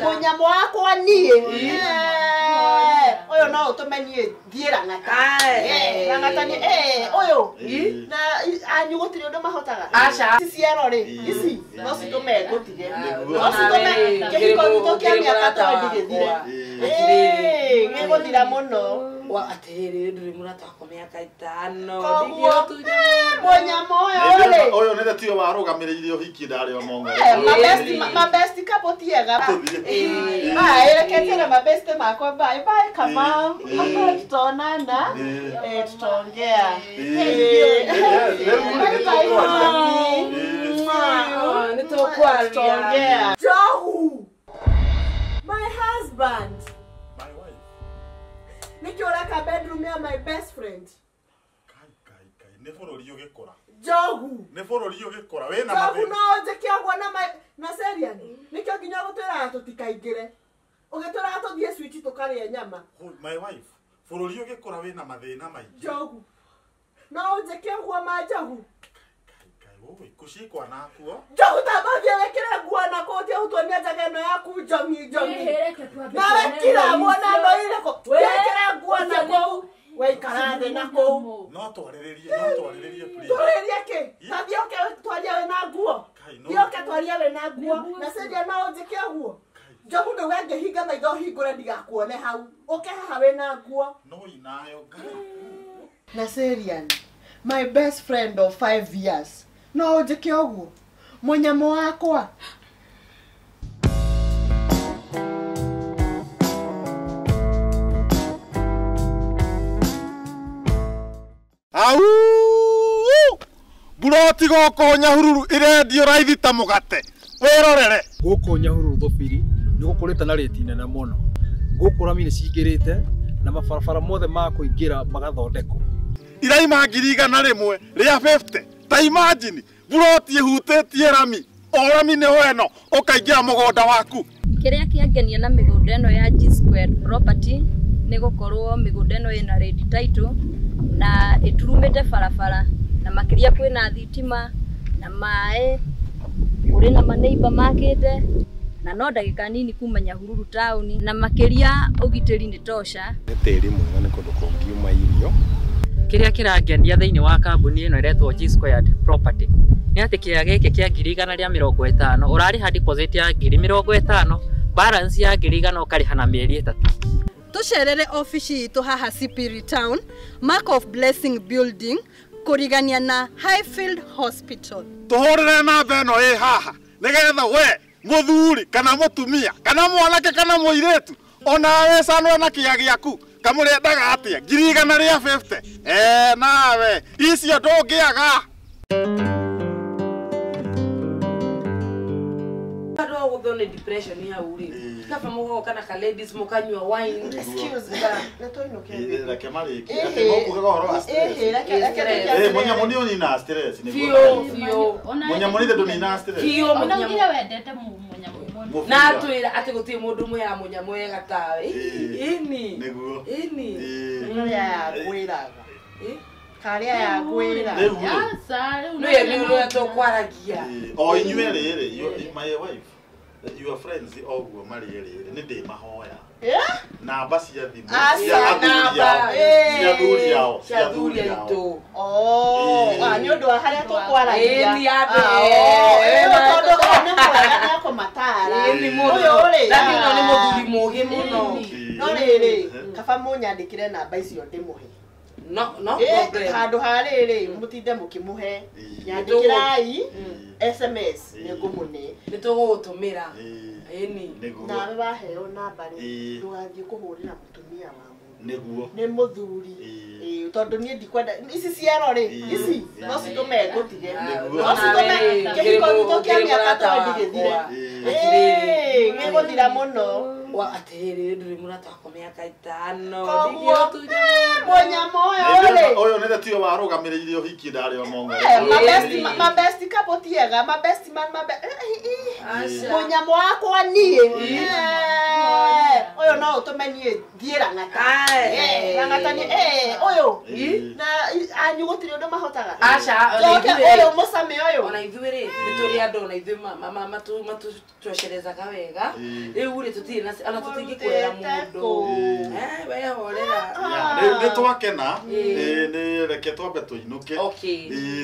Mũnyamũ wakwa niĩ. Ũyũ no ũtũme niĩ thiĩ Lang'ata. Lang'ata nĩ ũyũ. Na anyu gũtirĩ ũndũ mahotaga. Aca. Ici ciero rĩ, ici no citũme ngũtige. No citũme kĩhiko gitũ kĩa mĩaka 20 gĩthire. Gĩgũthira mũno. Wa atĩrĩrĩ ndũrĩ mũrata wakwa mĩaka 5. Koguo mũnyamũ ũyũ rĩ. Ũyũ nĩ tiwe warũgamĩrĩire ũhiki ndarĩ o mong'ore. Ma best couple ti ega. Bye, reke tena ma best makwa bye bye Kamau. Tutaonana. Tutaongea. Tutaongea. Johu. My husband. My wife. Nikioraka bedroom ya my best friend. Kai kai kai, nĩ bũrũri ũgĩkũra. Johu. Nĩ bũrũri ũgĩkũra wĩna mathĩna. Johu no njĩke ũguo na na Serian. Nĩkĩo nginya gũtwĩraga tũtikaingĩre. Ũgĩtwĩraga tũthiĩ switch tũkarĩe nyama. My wife, bũrũri ũgĩkũra wĩna mathĩna maingĩ. Johu. No njĩke ũguo ma Johu. Kai kai, oi, kũcikwa nakuo. Johu ta mathiĩ wĩkĩre nguo na kũu ũtige gũtuonia njaga ĩno yaku njongi njongi. Nawe kira muona no irĩkũ. Wĩkĩre nguo na kũu. Waikara thĩ na kũu. No twarĩrĩrie please. Twarĩrĩrie kĩ? Ta thiĩ ũke twarie wĩna nguo. Thiĩ ũke twarie wĩna nguo. Na Celia no ũnjĩke ũguo. Njogu ndauga ngĩhinga maitho hingũre ndigakuone hau. Ũke haha wĩna nguo. No inayo Ngai. Na Serian, my best friend of 5 years. No ũnjĩke ũguo. Mũnyamũ wakwa. Au! Buroti gũkũ Nyahururu irendio raithi ta mũgate. Wĩrorere. Gũkũ Nyahururu Thũbiri nĩ gũkũrĩte na rĩti nene mũno. Gũkũ rami nĩ cingĩrĩte na mabarabara mothe ma kũingĩra magathondekwo. Iraima 100,000 rĩa 50. Ta imagine buroti ĩhutĩtie rami. O rami nĩ weno ũkaingĩra mũgũnda waku. Kĩrĩa kĩangenia na mĩgũnda ĩno ya G Square Property nĩ gũkorwo mĩgũnda ĩno ĩna red title na ĩturumĩte barabara na makĩria kwĩna thitima na maĩ kũrĩ na maneiba makĩte na no ndagĩka nini kuma Nyahururu taũni na makĩria ũgitĩri nĩ tosha. Nĩ tĩri mwega nĩ kũndũ kũngiuma irio. Kĩrĩa kĩrangenia thĩinĩ wa kambuni ĩno ĩretwo G Squared Property nĩ atĩ kĩea gĩkĩ kĩa 150,000 ũrarĩha deposit ya 50,000 balance ya 100,000 ũkarĩha na mĩeri 3. Tucerere ofici itũ haha Sipiri Town, Mark of Blessing Building, kũrigania na Highfield Hospital. Tũhũrĩre namba ĩno ĩ haha nĩgetha we mũthuri kana mũtumia kana mwanake kana mũirĩtu ona wecanwo na kĩa gĩaku kamũrĩendaga atĩa 150,000 nawe icio ndũngĩaga. Gũthwo nĩ depression hau rĩ. Kaba mũgoka na ka ladies mũkanyua wine. Excuse me. Na tũinũke. Reke marĩkie. Atĩ mũkugaga ũhoro wa stress. Mũnyamũ nĩ ũninaga stress nĩguo. Biũ. Mũnyamũ nĩ ndũninaga stress. Biũ mũnyamũ. Ona wendete mũnyamũ mũno. Na atwĩra atĩ gũtirĩ mũndũ mũheaga mũnyamũ wega tawe. Ĩni. Nĩguo. Ĩni. Karĩa ya ngwĩraga. Karĩa ya ngwĩra. Aca rĩu nĩwe nĩ ũrĩa tũkwaragia. O inyuĩ rĩrĩ, my wife. Your friends oguo marĩ rĩrĩ nĩ ndĩ mahoya. Namba cia thimũ cia athuri ao cia athuri ao. Oh, nĩ ũndũ wa harĩa tũkwaragia. Ĩni ambe. Tondũ ũyũ nĩ mwega nĩ akũmatara. Ũyũ rĩ. Na nĩ nĩ mũthuri mũũgĩ mũno. No rĩrĩ, kaba mũnyandĩkĩre namba icio ndĩmũhe. No problem. Handũ ha rĩrĩ mũtinde mũkĩmũhe. Nyandĩkĩrai SMS nĩ ngũmũne. Nĩ tũgũgũtũmĩra. Ĩni. Nawe waheo namba rĩ ndũgathiĩ kũhũrĩra mũtumia wa mũndũ. Nĩguo. Nĩ mũthuri. Tondũ niĩ ndikwenda ici ciero rĩ ici no citũme ngũtige. No citũme kĩhiko gitũ kĩa mĩaka 20 gĩthire. Gĩgũthira mũno. Wa atĩrĩrĩ ndũrĩ mũrata wakwa mĩaka 5. Koguo mũnyamũ ũyũ rĩ. Ũyũ nĩ tiwe warũgamĩrĩire ũhiki ndarĩ o mong'ore. Ma best couple ti ega, ma best man ma mũnyamũ wakwa niĩ. Ũyũ no ũtũme niĩ thiĩ Lang'ata. Lang'ata nĩ ũyũ. Na Na anyu gũtirĩ ũndũ mahotaga. Aca, ona ithuĩ ũyũ mũcame ũyũ. Ona ithuĩ rĩ, nĩ tũrĩ andũ ona ithuĩ matũcocerezaga wega. Rĩu rĩ tũtirĩ na ona tũtingĩkwĩra mũndũ. We horera. Rĩu nĩ twakena, nĩ reke twambe tũinũke.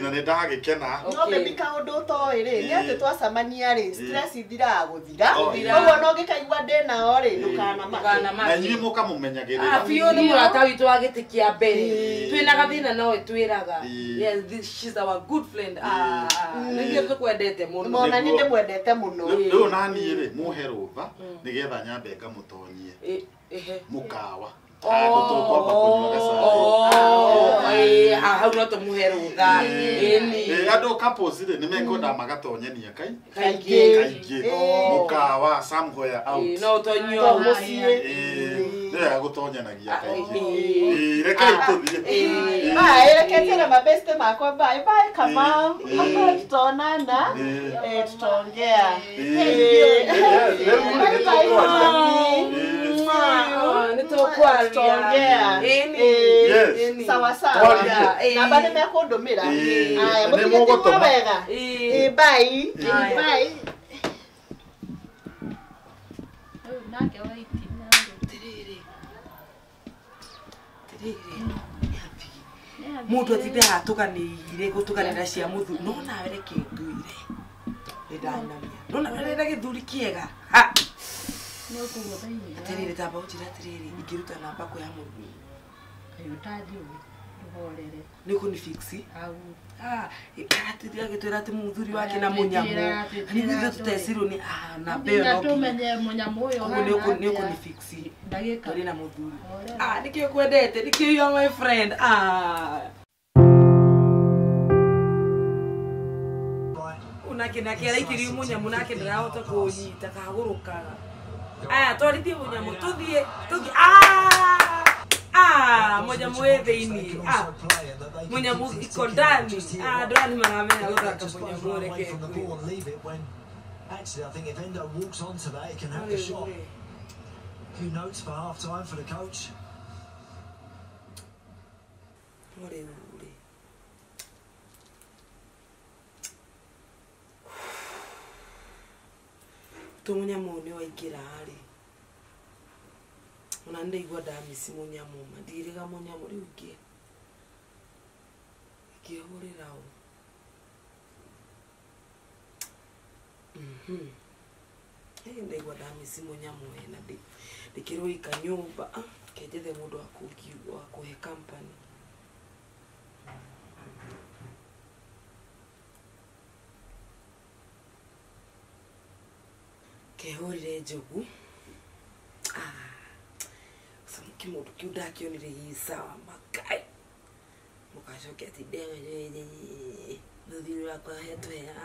Na nĩ ndagĩkena. No baby kaũndũ ũtoĩ rĩ, nĩ atĩ twacemania rĩ, stress ithiraga gũthira. Koguo no ngĩkaigua ndĩnao rĩ, ndũkanamake. Na inyuĩ mũkamũmenyagĩrĩra. Biũ nĩ mũrata witũ wa gĩtĩ kĩa mbere. Twĩna gathĩna no ĩtwĩraga. Yes, she's our good friend. Nĩkĩo tũkwendete mũno. Mona nĩ ndĩmwendete mũno. Rĩu naniĩ rĩ, mũhe rũtha nĩgetha nyambe ngamũtonyie mũkawa. Handũ tũkwamba kũnyua gacai. Hau no tũmũhe rũtha. Andũ couples rĩ, nĩ mekwenda magatonyania kaingĩ mũkawa somewhere out. No ũtonyio mũciĩ. Nĩ wega gũtonyanagia kaingĩ. Rekei tũthiĩ. Bye, reke njĩre mabeste makwa bye. Bye Kamau. Tutaonana. Tutaongea. Bye bye mami. Tutaongea. Sawa sawa. Namba nĩ mekũndũmĩra. Aya, mũtigĩtigwo wega. Bye. Bye. Nake wa itina Mũndũ atindaga atũganĩire gũtũganĩra cia mũthuri no nawe reke ngwĩre nĩ ndanamia no nawe rĩrĩa gĩthuri kĩega atĩrĩrĩ tamba ũnjĩre atĩrĩrĩ ingĩruta namba kwĩ ya mũthuri nĩ kũni-fix aratithia agĩtwĩra atĩ mũthuri wake na mũnyamũ na nĩ ithuĩ tũtecirwo nĩ namba ĩyo no tũmenye mũnyamũ ũyũ koguo nĩ ũkũni-fix tũrĩ na mũthuri nĩkĩo kwendete nĩkĩo you are my friend unake nake araikĩrio mũnyamũ nake ndarahota kũnyita kagũrũkaga aya twarithie mũnyamũ tũthiĩ mũnyamũ wĩ thĩinĩ mũnyamũ iko ndani andũ aya nĩ maramenya gũthaka mũnyamũ reke Actually, I think if Endo walks onto that, he can have the shot. A few notes for half time for the coach. To mũnyamũ nĩ waingĩra rĩ ona nĩ ndaigua ndamici mũnyamũ ma ndirĩga mũnyamũ rĩu ingĩhũrĩra ũ ndaigua ndamici mũnyamũ we na ndĩkĩrũika nyũmba kenjethe mũndũ wa kũhe company kehũrire njogu kĩmũndũ kĩu ndakĩonire gĩ sawa makai mũgacoke atĩ mũthuri wakwa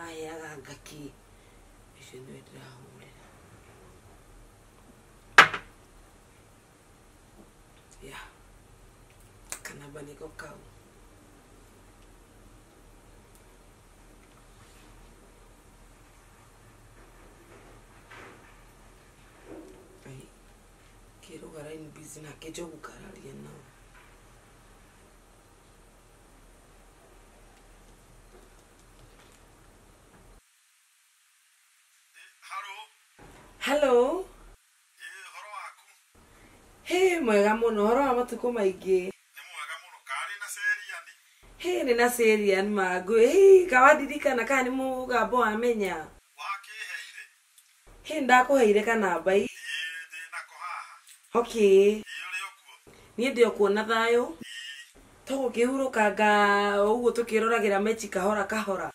aheaga ngaki ũcio nĩwe ndĩrahũrĩra ya kanamba nĩko kau Kĩrũgara in busy nake njogu kararia nao Hello. Ũhoro waku? Hĩ mwega mũno ũhoro wa matukũ maingĩ. Nĩ mwega mũno karĩ na Cerian. Hĩ nĩ na Cerian mangũ. Hĩ kawandirikana kana nĩ mũgambo wamenya. Wakĩheire? Hĩ ndakũheire kanamba i. Okay. Niĩ ndĩ o kuo na thayũ tũgũkĩhurũkanga ũguo tũkĩroragĩra mechi kahora kahora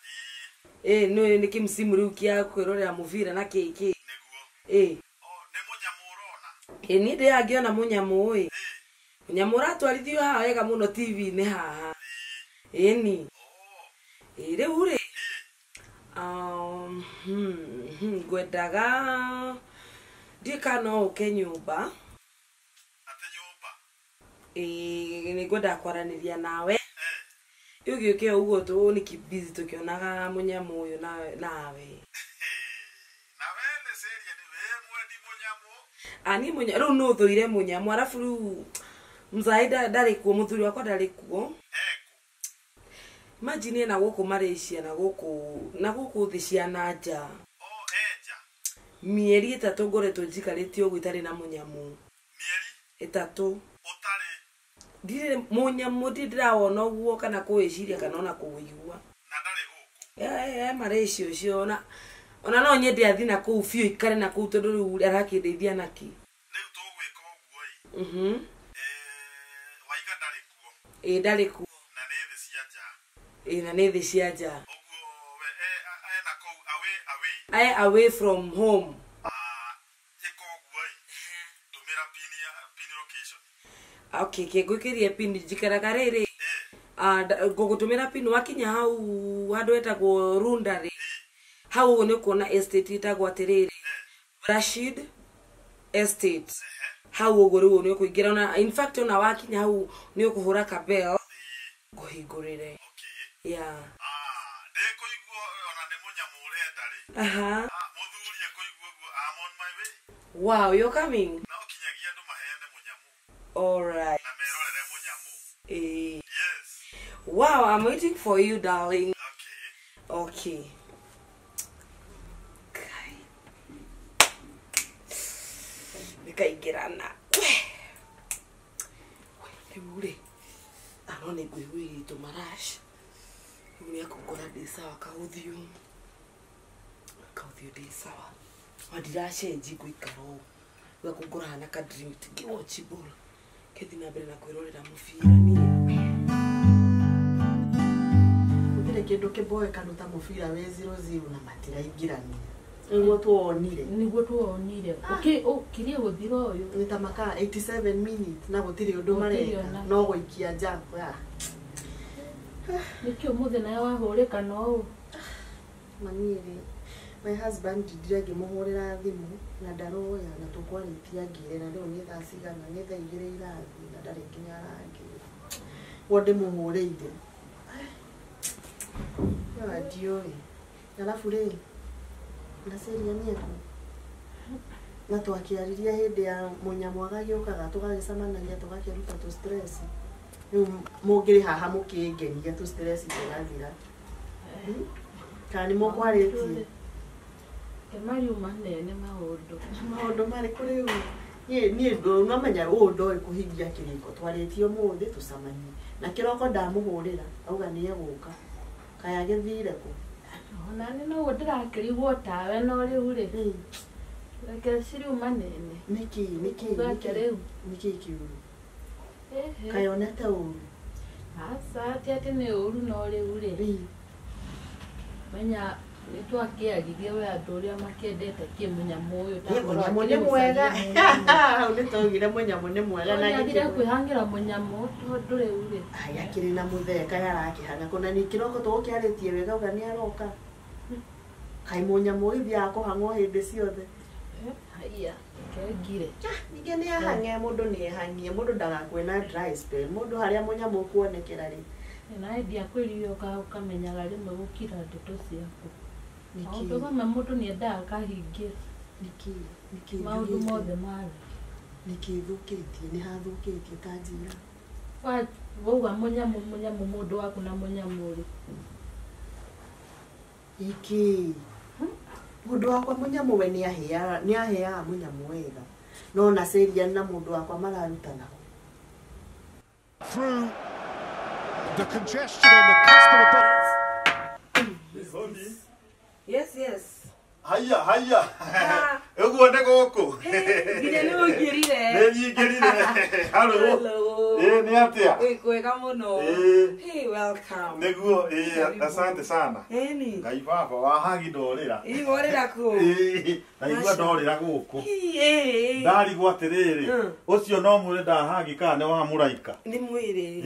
nĩ nĩ kĩmsimu rĩu kĩa kwĩrorera mũbira na kĩkĩ nĩ mũnyamũ ũrona niĩ ndĩrangĩona mũnyamũ ĩ mũnyamũ ũratwarithio haha wega mũno TV-inĩ haha ĩni rĩu rĩ ngwendaga ndiĩ kana no ũke nyũmba nĩ ngwendaga kwaranĩria nawe rĩu gĩũke ũguo nĩ kĩbusy tũkĩonaga mũnyamũ ũyũ nawe Ani munya rĩu nĩ ũthũire mũnyamũ arabu rĩu mzai ndarĩ kuo mũthuri wakwa ndarĩ kuo Imagine na gũkũ Malaysia na gũkũ thĩ cia na nja. Mĩeri 3 ngoretwo njikarĩte ũguo itarĩ na mũnyamũ. Mĩeri 3. Ũtarĩ? Ndirĩ mũnyamũ, ndirĩ ndĩrawona ũguo kana kũwĩciria kana ona kũwĩigua. Na ndarĩ gũkũ? Malaysia ũcio ona no nyende athiĩ na kũu biũ ikare na kũu tondũ rĩu arakĩndeithia nakĩ. Rĩu tũgwĩka ũguo ĩ. Waiga ndarĩ kuo? Ĩ ndarĩ kuo. Na nĩ thĩ cia nja? Ĩ na nĩ thĩ cia nja. Ũguo we ena kũu away away? Ae away from home. Ĩka ũguo ĩ, ndũmĩra pin location. Okay, kĩngwĩkĩrie pin njikaraga rĩrĩ. Ngũgũtũmĩra pin wakinya hau handũ hetagwo Runda rĩ. Hau ũguo nĩ ũkuona estate ĩtagwo atĩrĩrĩ Rashid Estate. Hau ũguo rĩu nĩ ũkũingĩra ona in fact ona wakinya hau nĩ ũkũhũra kabell ngũhingũrĩre. Yeah. Ndĩkũigua ona nĩ mũnyamũ ũrenda rĩ. Mũthuri ekũigua ũguo, I'm on my way. Wow, you're coming? No kinyagia andũ maheane mũnyamũ. All right. Na merorere mũnyamũ. Yes. Wow, I'm waiting for you, darling. Okay. Okay. Nĩkaingĩrana. Rĩu rĩ, ano nĩ ngwĩhuhĩrĩtwo marash. Rĩu nĩekũngora ndĩ sawa kaũthiũ. Kaũthiũ ndĩ sawa. Ma ndiracenji ngũikara ũũ. Rĩu ekũngora hana ka dream ngĩwatch ball. Kĩthiĩ na mbere na kwĩrorera mũbira niĩ. Gũtirĩ kĩndũ kĩmboekanu ta mũbira wĩ 0-0 na matiraingĩrania. Nĩguo tuonire. Nĩguo tuonire. Ũkirie gũthira ũyũ. Nĩ ta makaa 87 minutes na gũtirĩ ũndũ mareka. No gũikia nja. Nĩkĩ ũmũthĩ nawe wahũrĩka no ũũ? Mami rĩ, my husband ndindire ngĩmũhũrĩra thimũ na ndaroya na tũkwarĩtie angĩre na rĩu nĩ thaa cigana, nĩ thaa 2 irathiĩ na ndarĩ nginya arangĩra. Ũguo ndĩmũhũrĩire. Ndiũĩ. Arabu rĩ, na Celia nĩekũ? Na twakĩaririe hĩndĩ ya mũnyamũ agagĩũkaga tũgagĩcemanagia tũgakĩruta tũ stress. Rĩu mũngĩrĩ haha mũkĩngenia tũ stress tũgathira. Kana nĩ mũkwarĩtie? Mariuma nene maũndũ. Maũndũ marĩkũ rĩu? Niĩ nomenya ũũ ndoĩ kũhingia kĩrĩko. Twarĩtie ũmũthĩ tũcemanie. Na kĩroko ndamũhũrĩra auga nĩegũka. Kaĩ agĩthire kũ? Ona nĩ noguo ndĩrakĩrigwo tawe no rĩu rĩ. Reke ciriuma nene. Nĩkĩ nĩkĩ kĩũru? Kaĩ onete ũru? Aca ti atĩ nĩ ũru no rĩu rĩ. Menya nĩtwakĩaririe we andũ ũrĩa makĩendete kĩ mũnyamũ ũyũ. Mũnyamũ nĩ mwega. Hau nĩtwaugire mũnyamũ nĩ mwega na gĩkĩro. Kwĩhangĩra mũnyamũ tondũ rĩu rĩ. Ai akĩrĩ na mũthee kaĩ arakĩhanga kũna nĩ kĩroko tũgũkĩarĩtie wega auga nĩ aroka. Kaĩ mũnyamũ ũgĩthiaga kũhang'wo hĩndĩ ciothe. Haiya, kengire. Ningĩ nĩ ahang'e mũndũ nĩ ehang'ie mũndũ ndagakue na dry spell mũndũ harĩa mũnyamũ ũkuonekera rĩ. Na ndiakwĩrire ũkamenyaga rĩmwe gũkira ndeto ciaku. Maũndũ mamwe mũndũ nĩendaga akahingia. Nĩkĩ maũndũ mothe marĩ. Nĩkĩ thũkĩtie? Nĩ hathũkĩtie ta njĩra. Wauga mũnyamũ mũnyamũ mũndũ waku na mũnyamũ rĩ. Ĩkĩ? Mũndũ wakwa mũnyamũ we nĩaheaga mũnyamũ wega. No na Celia na mũndũ wakwa mararutana. Through the congestion on the cusp of the box. Yes, yes. Haya, haya. Ũguo nĩ gũkũ. Nginya nĩ ũingĩrire. Nĩ nyingĩrire. Hello. Ĩ nĩ atĩa? Ĩ kwega mũno. Hey, welcome. Nĩguo, ĩ asante sana. Ĩni. Ngai baba wahagi ndorĩra. Ĩ worĩra kũ? Ĩ ndaigua ndorĩra gũkũ. Ĩ. Ndarigwo atĩrĩrĩ, ũcio no mwĩrĩ ndahagi kana nĩ wa mũraika? Nĩ mwĩrĩ.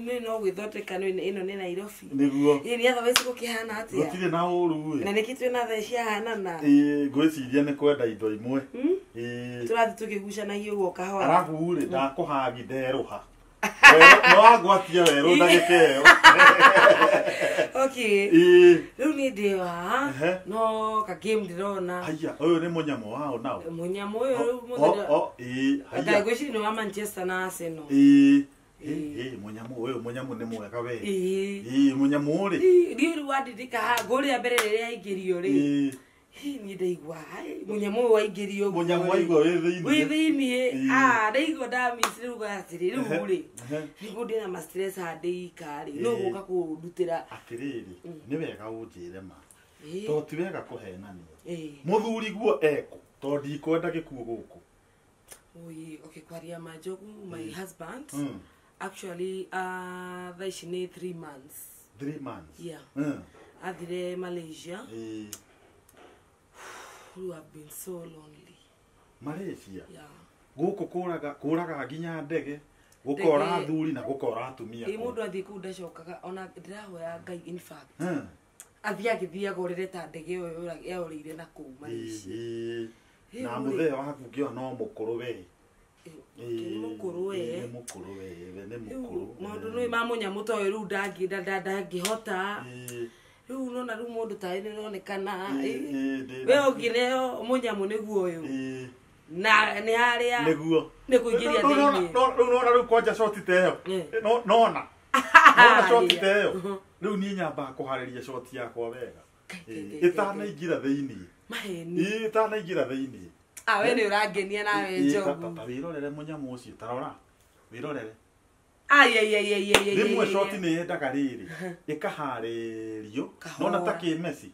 Nĩ no gwĩthondeka ĩno nĩ Nairobi. Nĩguo. Ĩ nĩ otherwise gũkĩhana atĩa? Gũtirĩ na ũru ĩ. Na nĩkĩ twĩna thaa ciahanana? Ĩ ngwĩciria nĩ kwenda indo imwe. Ĩ. Tũrathiĩ tũkĩgucanagia ũguo kahora. Arabu rĩ ndakũhagi nderũha. No wangwatia werũ ndagĩka ĩyo. Okay. Ĩ. Rĩu niĩ ndĩ haha no ka game ndĩrona. Haiya, ũyũ nĩ mũnyamũ wao nao. Mũnyamũ ũyũ rĩu mũthenya. Ĩ, haiya. Ngwĩciria nĩ wa Manchester na Arsenal. Ĩ. Mũnyamũ ũyũ mũnyamũ nĩ mwega we. Mũnyamũ rĩ. Ndiũ rĩu wandindĩka haha ngũrĩa mbere rĩrĩa aingĩrio rĩ. Niĩ ndaigua mũnyamũ ũyũ waingĩrio ũguo. Mũnyamũ waigua wĩ thĩinĩ. Wĩ thĩinĩ. Ndaigua ndamiss rĩu atĩrĩ rĩu rĩ. Nĩguo ndĩna ma stress haha ndĩ ika rĩ. No gũka kũndutĩra. Atĩrĩrĩ, nĩ wega ũnjĩre ma. To ti wega kũhenania. Mũthuri guo eko to ndikwenda gĩkuũ gũkũ. Oi, okay, kwaria majogu, my husband. Actually, thaa ici nĩ 3 months. 3 months? Yeah. Athire Malaysia. Who have been so lonely. Malaysia? Yeah. Gũkũ kũraga nginya ndege, gũkora athuri na gũkora atumia. Ĩ mũndũ athiĩ kũu ndacokaga ona ndĩrahoya Ngai in fact. Athiĩ agĩthiaga orĩre ta ndege ĩyo yaorĩire na kũu Malaysia. Na mũthee waku ngĩona no mũkũrũ we. Nĩ mũkũrũ we. Nĩ mũkũrũ we, nĩ mũkũrũ. Maũndũ nĩ ma mũnyamũ ta ũyũ rĩu ndangĩhota. Rĩu nona rĩu mũndũ ta nĩ ũronekana. We ũngĩneo mũnyamũ nĩguo ũyũ. Na nĩ harĩa. Nĩguo. Nĩ kũingĩria thĩinĩ. Rĩu nona rĩu kwanja shoti ta ĩyo. Nona. Nona shoti ta ĩyo. Rĩu niĩ nyambaga kũharĩria shoti yakwa wega. Ĩtanaingĩra thĩinĩ. Maheni. Ĩtanaingĩra thĩinĩ. We nĩ ũrangenia nawe Njogu. Ta wĩrorere mũnyamũ ũcio, ta rora. Wĩrorere. Ai. Rĩmwe shoti nĩ yendaga rĩrĩ ĩkaharĩrio. Nona ta kĩ Messi.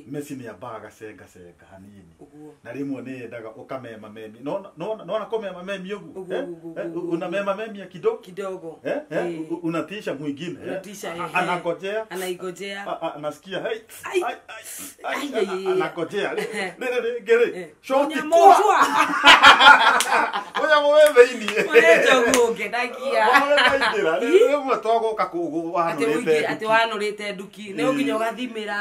Messi nĩ ambaga gacenga cenga hanini. Na rĩmwe nĩ yendaga ũkamema memi. Nona kũmema memi ũguo. Unamema memi kidogo. Kidogo. Unatisha mwingine. Unatisha. Anakojea. Anaigojea. Anasikia hey. Ai. Anakojea. Rĩrĩ shoti kwa. Mũnyamũ wĩ thĩinĩ. We Njogu ũngenagia. Rĩmwe to gũka wanũrĩte. Atĩ wanũrĩte nduki. Nĩ ũnginya ũgathimĩra.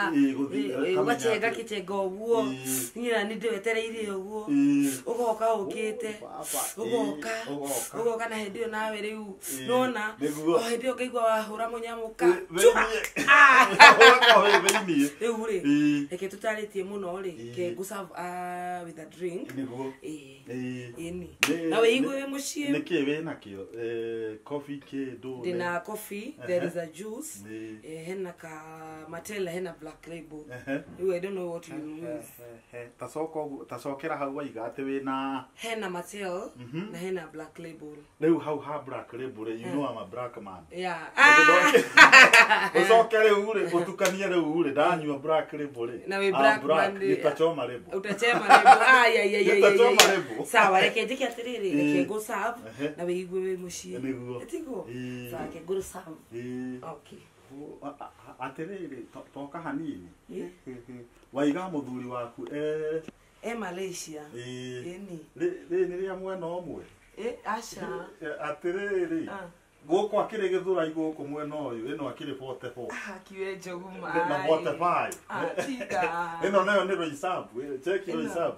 Ũgacenga kĩcenga ũguo. Niĩ na nĩ ndĩwetereire ũguo. Ũgoka ũkĩte. Ũgoka. Ũgoka na hĩndĩ ĩyo nawe rĩu. Nona. O hĩndĩ ĩyo ũkaigua wahũra mũnyamũ ka. Rĩu rĩ. Reke tũtarĩtie mũno rĩ. Ke ngũ serve with a drink. Nĩguo. Ĩni. Na wĩigue wĩ mũciĩ. Nĩkĩ wĩnakĩo? Coffee kĩndũ. Ndĩna coffee, there is a juice. Hena ka Matela, hena Black Label. Rĩu I don't know what you use. Tacokera hau waiga atĩ wĩna hena Mattel na hena Black Label. Rĩu hau ha Black Label, you know I'm a black man. Yeah. Ũcoke rĩu rĩ ũtukanie rĩu rĩ ndanyua Black Label rĩ. Na wĩ black man. Nitachoma label. Utachema label. Ai. Nitachoma label. Sawa, reke njĩke atĩrĩrĩ, reke ngũ serve na wĩigue wĩ mũciĩ. Nĩguo. Tiguo? Sawa, reke ngũ serve. Okay. Atĩrĩrĩ, toka hanini. Waiga mũthuri waku Malaysia. Ĩni. Rĩ nĩ rĩa mwena ũmwe. Aca. Atĩrĩrĩ. Gũkũ akĩrĩ gĩthũrai gũkũ mwena ũyũ, ĩno akĩrĩ 44. Kiwe Njogu ma. Na 45. Tiga. Ĩno nayo nĩ Roysambu, cheki Roysambu.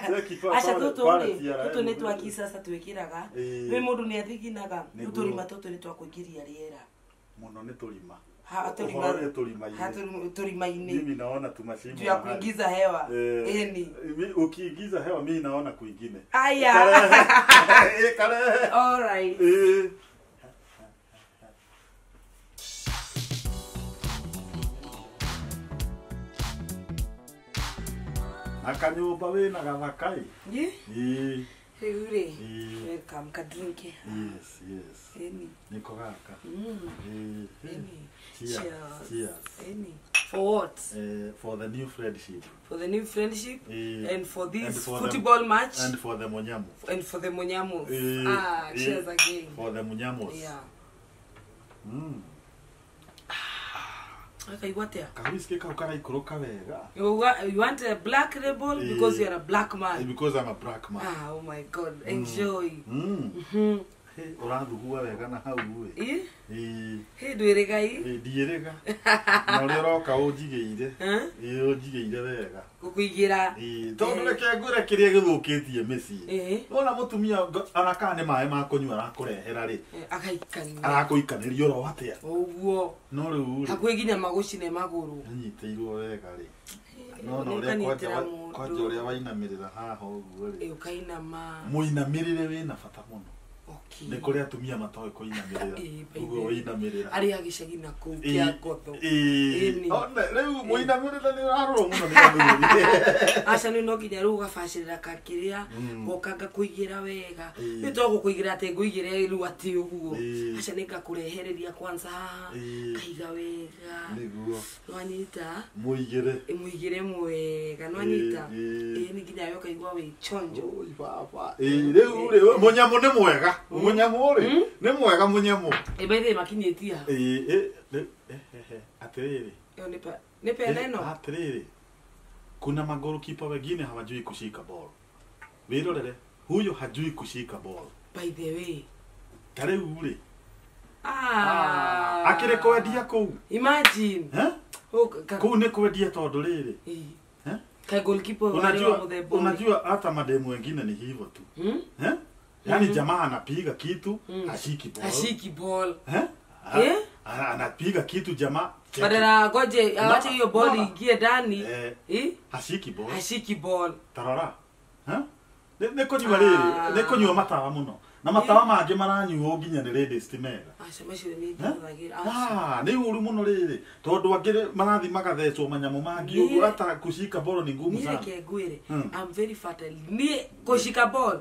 Cheki kwa. Aca tũtũ nĩ twa kisasa twĩkĩraga. Nĩ mũndũ nĩ athiginaga. Rĩu tũrima tũtũ nĩ twa kũingĩria rĩera. Mũno nĩ tũrima. Ha tũrima-inĩ. Mimi naona tumashimo. Juu ya kuingiza hewa. Ĩni. Ukiingiza hewa mimi naona kwingine. Aya. Karehe. All right. Na kanyũmba wĩna gathakai. Ĩ? Rĩu rĩ, welcome ka drink. Yes, yes. Ĩni. Nĩko gaka. Ĩni. Cheers. Cheers. Ĩni. For what? For the new friendship. For the new friendship and for this football match. And for the Munyamo. And for the Munyamos. Cheers again. For the Munyamos. Yeah. Akaigua atia? Kawisiki kau karaikũrũka wega. You want a black label because you are a black man. Because I'm a black man. Oh my God, enjoy. Ũrathugua wega na hau ĩ. Hĩ ndwĩrĩga ĩ? Ndiĩrĩga. Na ũrĩa ũroka ũnjigĩire. Ũnjigĩire wega. Gũkũigĩra. Tondũ reke ngwĩre kĩrĩa gĩthũkĩtie mĩciĩ. Wona mũtumia ona kana nĩ maĩ ma kũnyua arakũrehera rĩ. Agaikania. Arakũikanĩria oro atĩa. Ũguo. No rĩu rĩ. Hakuhĩ nginya magũcine magũrũ. Nĩnyitĩirwo wega rĩ. No no ũrĩa kwanja ũrĩa wainamĩrĩra haha ũguo rĩ. Ũkainama. Mũinamĩrĩre wĩna bata mũno. Okay. Nĩ kũrĩ atumia matoĩ kũinamĩrĩra. Ũguo ũinamĩrĩra. Arĩa gĩcagi na kũu kĩa ngotho. Rĩu mũinamĩrĩra nĩ ũrarorwo mũno nĩ athuri. Aca nĩ no nginya rĩu ũgabacĩrĩra kakĩrĩa goka ngakũigĩra wega. Nĩ to gũkũigĩra atĩ ngũigĩre rĩu atĩ ũguo. Aca nĩ ngakũrehereria kwanza haha. Kaiga wega. Nĩguo. Nwanyita. Mũigĩre. Mũigĩre mwega. Nwanyita. Nĩ nginya we ũkaigua wĩ chonjo. Oi baba. Rĩu rĩ mũnyamũ nĩ mwega. Mũnyamũ rĩ nĩ mwega mũnyamũ. Ĩ makinyĩtie ha? Atĩrĩrĩ. Ĩyo nĩ pena ĩno. Atĩrĩrĩ. Kuna magolikipa wengine hawajui kushika ball. Wĩrorere, huyo hajui kushika ball. By the way. Ta rĩu rĩ. Akĩrĩ kwendia kũu. Imagine. Kũu nĩ kwendia tondũ rĩrĩ. Ka goalkeeper wale wa unajua hata mademu wengine ni hivyo tu. Yaani jamaa anapiga kitu, hashiki ball. Hashiki ball. Anapiga kitu jamaa. Badala goje awache hiyo ball ingie ndani. Hashiki ball. Hashiki ball. Tarora. Nĩ kũnyua rĩrĩ, nĩ kũnyua matawa mũno. Na matawa mangĩ maranyuo nginya nĩ ladies ti mega. Aca macio nĩ ndĩrathagĩra. Nĩ ũru mũno rĩrĩ. Tondũ angĩ marathi magathecwo manyamũ mangĩ ũguo hata kushika ball ni ngumu sana. Niĩ reke ngwĩre, I'm very fertile. Niĩ kushika ball.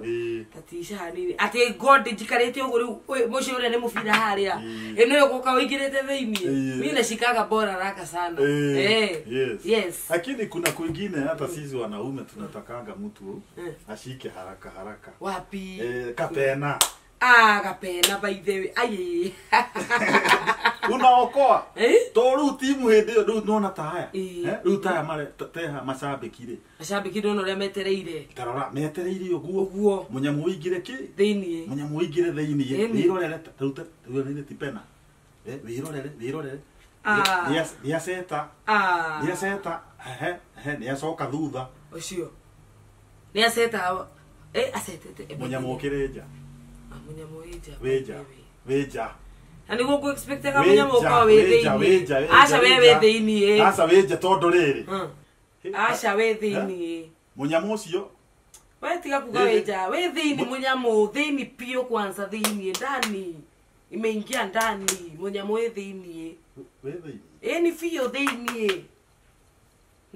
Tatisha hanini. Atĩ God njikarĩte ũguo rĩu mũcio ũrĩa nĩ mũbira harĩa. Ĩno ĩgũka ũingĩrĩte thĩinĩ. Mimi nashikaga ball haraka sana. Yes. Yes. Lakini kuna kwingine hata sisi wanaume tunatakanga mtu ashike haraka haraka. Wapi? Kapena. Kapena by the way. Aye. Unaokoa. To rĩu timu hĩndĩ ĩyo rĩu nona ta haya. Rĩu taya mare teha macambĩki rĩ. Macambĩki ndona ũrĩa metereire. Tarora metereire ũguo. Ũguo. Mũnyamũ ũingĩre kĩ? Thĩinĩ. Mũnyamũ ũingĩre thĩinĩ. Wĩrorere rĩu rĩu ti pena. Wĩrorere, wĩrorere. Nĩ aceta. Nĩ aceta. Nĩ acoka thutha. Ũcio. Nĩ aceta. Acetete. Mũnyamũ ũkĩrĩ nja. Mũnyamũ wĩ nja. Wĩ nja. Wĩ nja. Na nĩguo ngũ expectaga mũnyamũ ũkorwo wĩ thĩinĩ. Aca we wĩ thĩinĩ. Aca wĩ nja tondũ rĩrĩ. Aca wĩ thĩinĩ. Mũnyamũ ũcio. We tiga kuga wĩ nja. Wĩ thĩinĩ mũnyamũ, thĩinĩ biũ kwanza thĩinĩ ndani. Imeingia ndani mũnyamũ wĩ thĩinĩ. Wĩ thĩinĩ. Ĩni biũ thĩinĩ.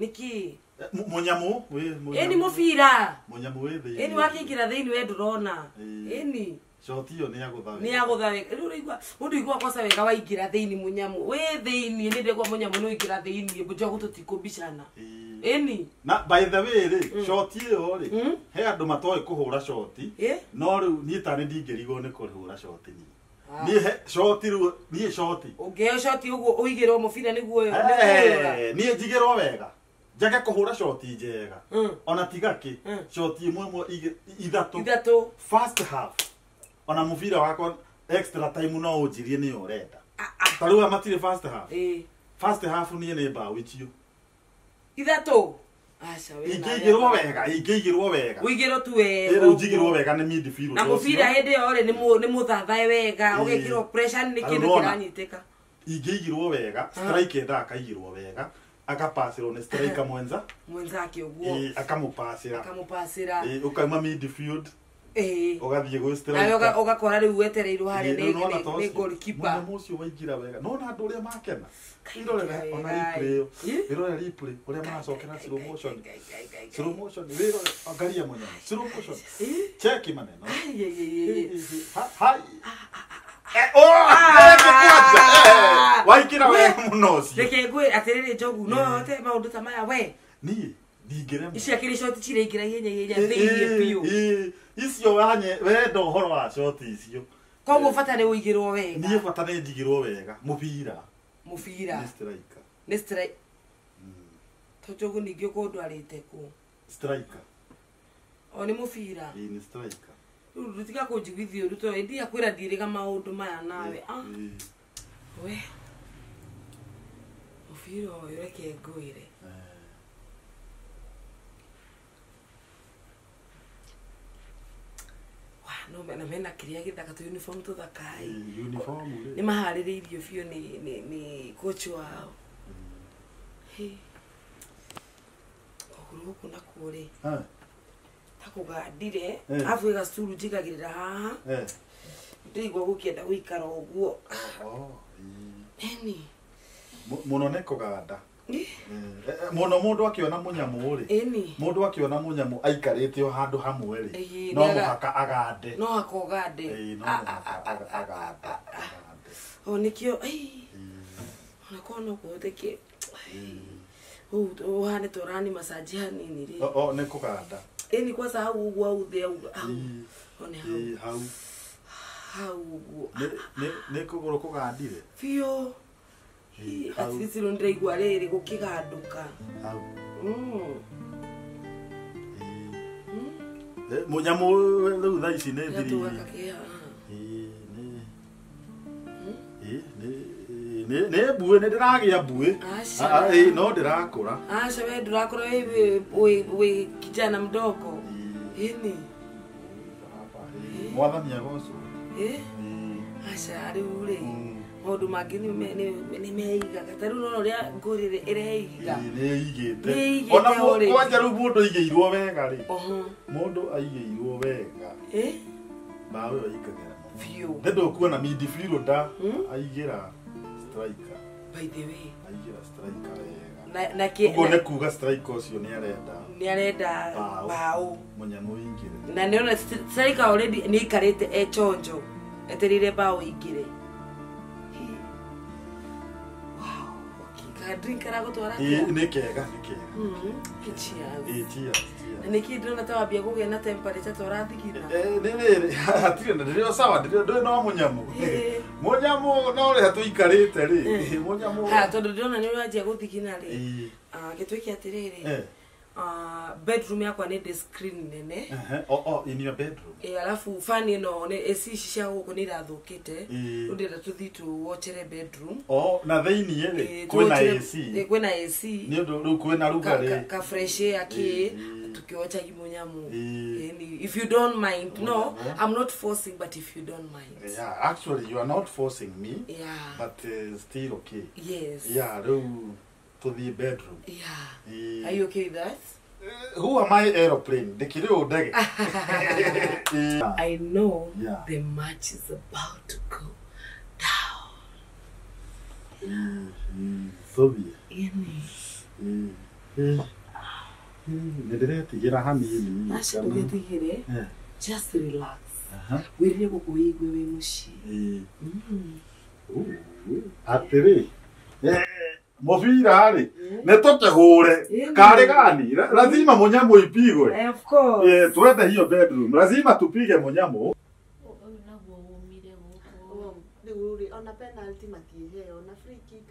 Nĩkĩ? Mũnyamũ wĩ mũnyamũ. Ĩni mũbira. Mũnyamũ wĩ thĩinĩ. Ĩni wakĩingĩra thĩinĩ we ndũrona. Ĩni. Shoti ĩyo nĩ yagũtha wega. Nĩ yagũtha wega. Rĩu ũraigua mũndũ aiguaga kwanza wega waingĩra thĩinĩ mũnyamũ. Wĩ thĩinĩ nĩ ndĩraigua mũnyamũ nĩ waingĩra thĩinĩ mbũnjogu tũtikũmbicana. Ĩni. Na by the way rĩ, shoti ĩyo rĩ, he andũ matoĩ kũhũra shoti. No rĩu niĩ tarĩ ndingĩrigwo nĩ kũhũra shoti niĩ. Niĩ he shoti rĩu niĩ shoti. Ũngĩheo shoti ũguo ũigĩrwo mũbira nĩguo Niĩ njigĩrwo wega. Njage kũhũra shoti njega. Ona tiga kĩ, shoti ĩmwe ĩmwe ithatũ. Ithatũ. First half. Ona mũbira wakwa extra time no ũnjirie nĩyo ũrenda. Ta rĩu matirĩ first half. First half niĩ nĩ mbaũ icio. Ithatũ. Aca we. Ingĩigĩrwo wega, ingĩigĩrwo wega. Ũigĩrwo tu wega. Rĩu njigĩrwo wega nĩ midfield. Na mũbira hĩndĩ ĩyo rĩ nĩ mũthathae wega, ũgekĩrwo pressure nĩ kĩndũ kĩranyitĩka. Ingĩigĩrwo wega, striker endaga akaigĩrwo wega. Akapasĩrwo nĩ striker mwenza. Mwenzake ũguo. Akamũpasĩra. Akamũpasĩra. Ũkauma midfield. Ũgathiĩ gwĩ striker. Nawe ũgakora rĩu wetereirwo harĩa nĩ goalkeeper. Mũnyamũ ũcio waingĩra wega. Nona andũ ũrĩa makena. Wĩrorere ona replay ĩyo. Wĩrorere replay ũrĩa maracokera slow motion. Slow motion wĩrore angalia mũnyamũ. Slow motion. Cheki maneno. Hai. Waingĩra wega mũno ũcio. Reke ngwĩre atĩrĩrĩ Njogu, no hote maũndũ ta maya we. Niĩ ndingĩremwo. Ici akĩrĩ shoti ciraingĩra ihenya ihenya thĩinĩ biũ. Icio wenda ũhoro wa shoti icio. Koguo bata nĩ ũigĩrwo wega. Niĩ bata nĩ njigĩrwo wega mũbira. Mũbira. Nĩ striker. Nĩ striker. To Njogu ningĩ ũkorwo ndwarĩte kũ? Striker. O nĩ mũbira. Ĩĩ nĩ striker. Rĩu rũtiga kũnjiguithia ũru tondũ ndiga kwĩra ndirĩga maũndũ maya nawe. We. Mũbira ũyũ reke ngwĩre. No mena mena kĩrĩa gĩthaka tu uniform tũthakai. Uniform rĩ. Nĩ maharĩrĩirio biũ nĩ coach wao. Kũgũrũ gũkũ nakuo rĩ. Ta Gakũgandire arabu gacuru njigagĩrĩra haha ndĩigua gũkĩenda gũikara ũguo. Eni mũno nĩ kũganda mũno mũndũ akĩona mũnyamũ rĩ mũndũ akĩona mũnyamũ aikarĩte o handũ hamwe rĩ no mũhaka agande no haka ũgande no mũhaka agande o nĩkĩo ona korwo no kũhoteke ũhane ta ũrani massage hanini rĩ o nĩ kũganda ĩni kwanza hau ũguo hau thĩ hau one hau hau ũguo nĩ kũgũrũ kũgandire biũ. At least rĩu ndĩraigua rĩrĩ gũkĩgandũka hau. Mũnyamũ rĩu thaa ici nĩ thiri nĩ mbuĩ nĩ ndĩragĩa mbuĩ no ndĩrakũra. Aca we ndũrakũra wĩ kijana mdogo. Ĩni mwathani agocwo. Aca rĩu rĩ maũndũ mangĩ nĩ meigaga ta rĩu nona ũrĩa ngũrĩrĩ ĩreiga nĩ ĩigĩte ona kwanja rĩu mũndũ aigĩirwo wega rĩ mũndũ aigĩirwo wega mbaũ ĩyo ĩingagĩra biũ nĩ ndũkuona midfielder aigĩra striker by the way aigĩra striker wega na ũguo nĩ kuga striker ũcio nĩ arenda mbaũ mũnyamũ ingĩre na nĩona striker already nĩ aikarĩte e chonjo etereire mbaũ ingĩre. Drink karagũtwara nĩ kega nĩ kega. Cheers. Na nĩkĩ ndĩrona ta wambia kũgĩa na temperature ta ũrathigina nĩ rĩrĩ hatirĩ na ndĩrĩ o sawa ndĩrĩ ndũrĩ no mũnyamũ mũnyamũ no ũrĩa tũikarĩte rĩ mũnyamũ ha tondũ ndĩrona nĩ ũranjia gũthigina rĩ gĩtuĩke atĩrĩrĩ bedroom yakwa nĩ ndĩ screen nene. In your bedroom. Alafu fan ĩno nĩ AC ici cia gũkũ nĩ irathũkĩte rĩu ndĩrenda tũthiĩ tũwochere bedroom. Na thĩiniĩ rĩ kwĩna AC kwĩna AC nĩ ũndũ rĩu kwĩna rugarĩ ka fresh air kĩ tukiwochagi mũnyamũ. If you don't mind. No, I'm not forcing, but if you don't mind. Yeah, actually you are not forcing me. Yeah. But still okay. Yes. Yeah, rĩu to the bedroom. Yeah. Are you okay with that? Who am I aeroplane? Ndikiri ndege. I know the match is about to go down. Thobie. Nĩndĩretigĩra hanini. Aca ndũgetigĩre. Just relax. Wĩrire gũkũ wĩigue wĩ mũciĩ. Atĩrĩ. Mũbira rĩ nĩ tũkĩhũre karĩ gani lazima mũnyamũ ipigwe. Of course. Twende hiyo bedroom lazima tupige mũnyamũ. Ũyũ naguo ũmire gũkũ rĩu rĩ ona penalty matiheo na free kick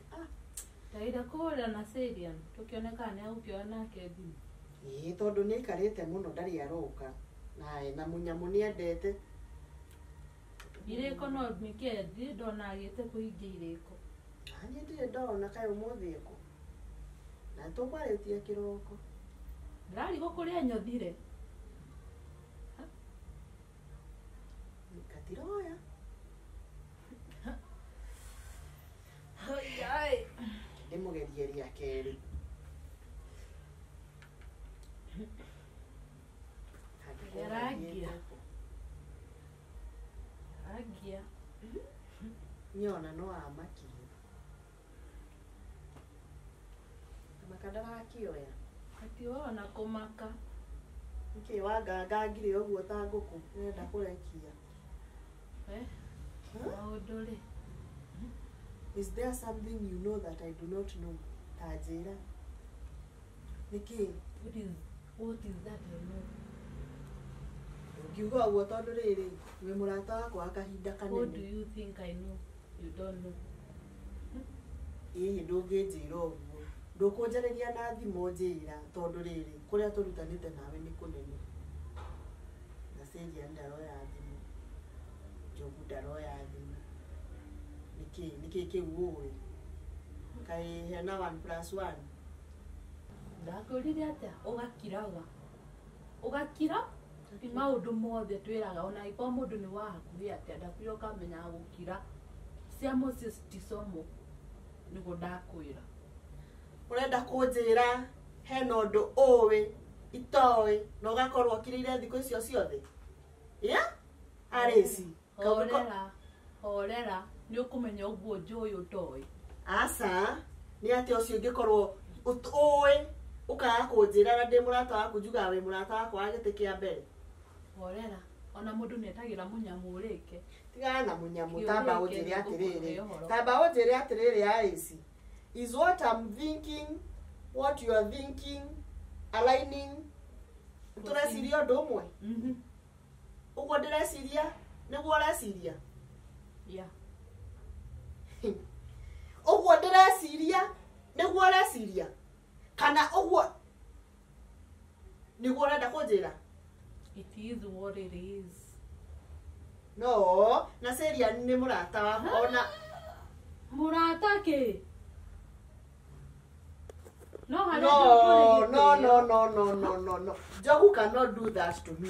ndaira kũhũrĩra na Syrian tũkĩone kana nĩ agũkĩoya nake thimũ. Ĩĩ tondũ nĩ aikarĩte mũno ndarĩ aroka na mũnyamũ nĩ endete irĩko no nĩkĩ ndirĩ ndona agĩte kũhingia irĩko. Niĩ ndirĩ ndona kaĩ ũmũthĩ ekũ na tũkwarĩtie kĩroko ndĩrarigwo kũrĩa nyothire gatiroya ndĩmũgerie rĩa kerĩ. Arangia nyona no amakie maka ndarakĩoya atiwona kũmaka nĩkĩ wangangangire ũguo ta ngũkũ ũrenda kũrekia maũndũ rĩ. Is there something you know that I do not know? Ta njĩra nĩkĩ? What is that I know? Ũngiuga ũguo tondũ rĩrĩ wĩ mũrata wakwa wa kahinda kanene. What do you think I know? You don't know. Ĩhĩ ndũngĩnjĩra ũguo ndũkũnjarĩria na thimũ njĩra tondũ rĩrĩ kũrĩa tũrutanĩte nawe nĩ kũnene na Syrian ndaroya thimũ Njogu ndaroya thimũ nĩkĩ nĩkĩ kĩu ũĩ kaĩ hena 1+1 Ndakwĩrire atĩa ũgakiraga ũgakira ti maũndũ mothe twĩraga ona angĩkorwo mũndũ nĩ wa hakuhĩ atĩa ndakwĩra ũkamenyaga gũkira cia mũciĩ citicomo nĩguo ndakwĩra. Ũrenda kũnjĩra hena ũndũ ũĩ Itoĩ na ũgakorwo ũkirĩire thikũ icio ciothe. Yeah? Arĩci. Horera. Horera. Nĩ ũkũmenya ũguo njũĩ ũtoĩ. Aca, nĩ atĩ ũcio ũngĩkorwo ũĩ ũkaga kũnjĩra na ndĩ mũrata waku njugaga wĩ mũrata wakwa wa gĩtĩ kĩa mbere. Horera. Ona mũndũ nĩ etagĩra mũnyamũ ũrĩke. Tigana na mũnyamũ tamba ũnjĩre atĩrĩrĩ. Tamba ũnjĩre atĩrĩrĩ Alice. Is what I'm thinking, what you are thinking, aligning. Tũreciria ũndũ ũmwe? Ũguo ndĩreciria nĩguo ũreciria? Yeah. Ũguo ndĩreciria nĩguo ũreciria? Kana ũguo nĩguo ũrenda kũnjĩra? It is what it is. No, na Celia nĩ mũrata wakwa ona mũrata kĩ? No, no, no, no, no, no, no, no. Njogu cannot do that to me.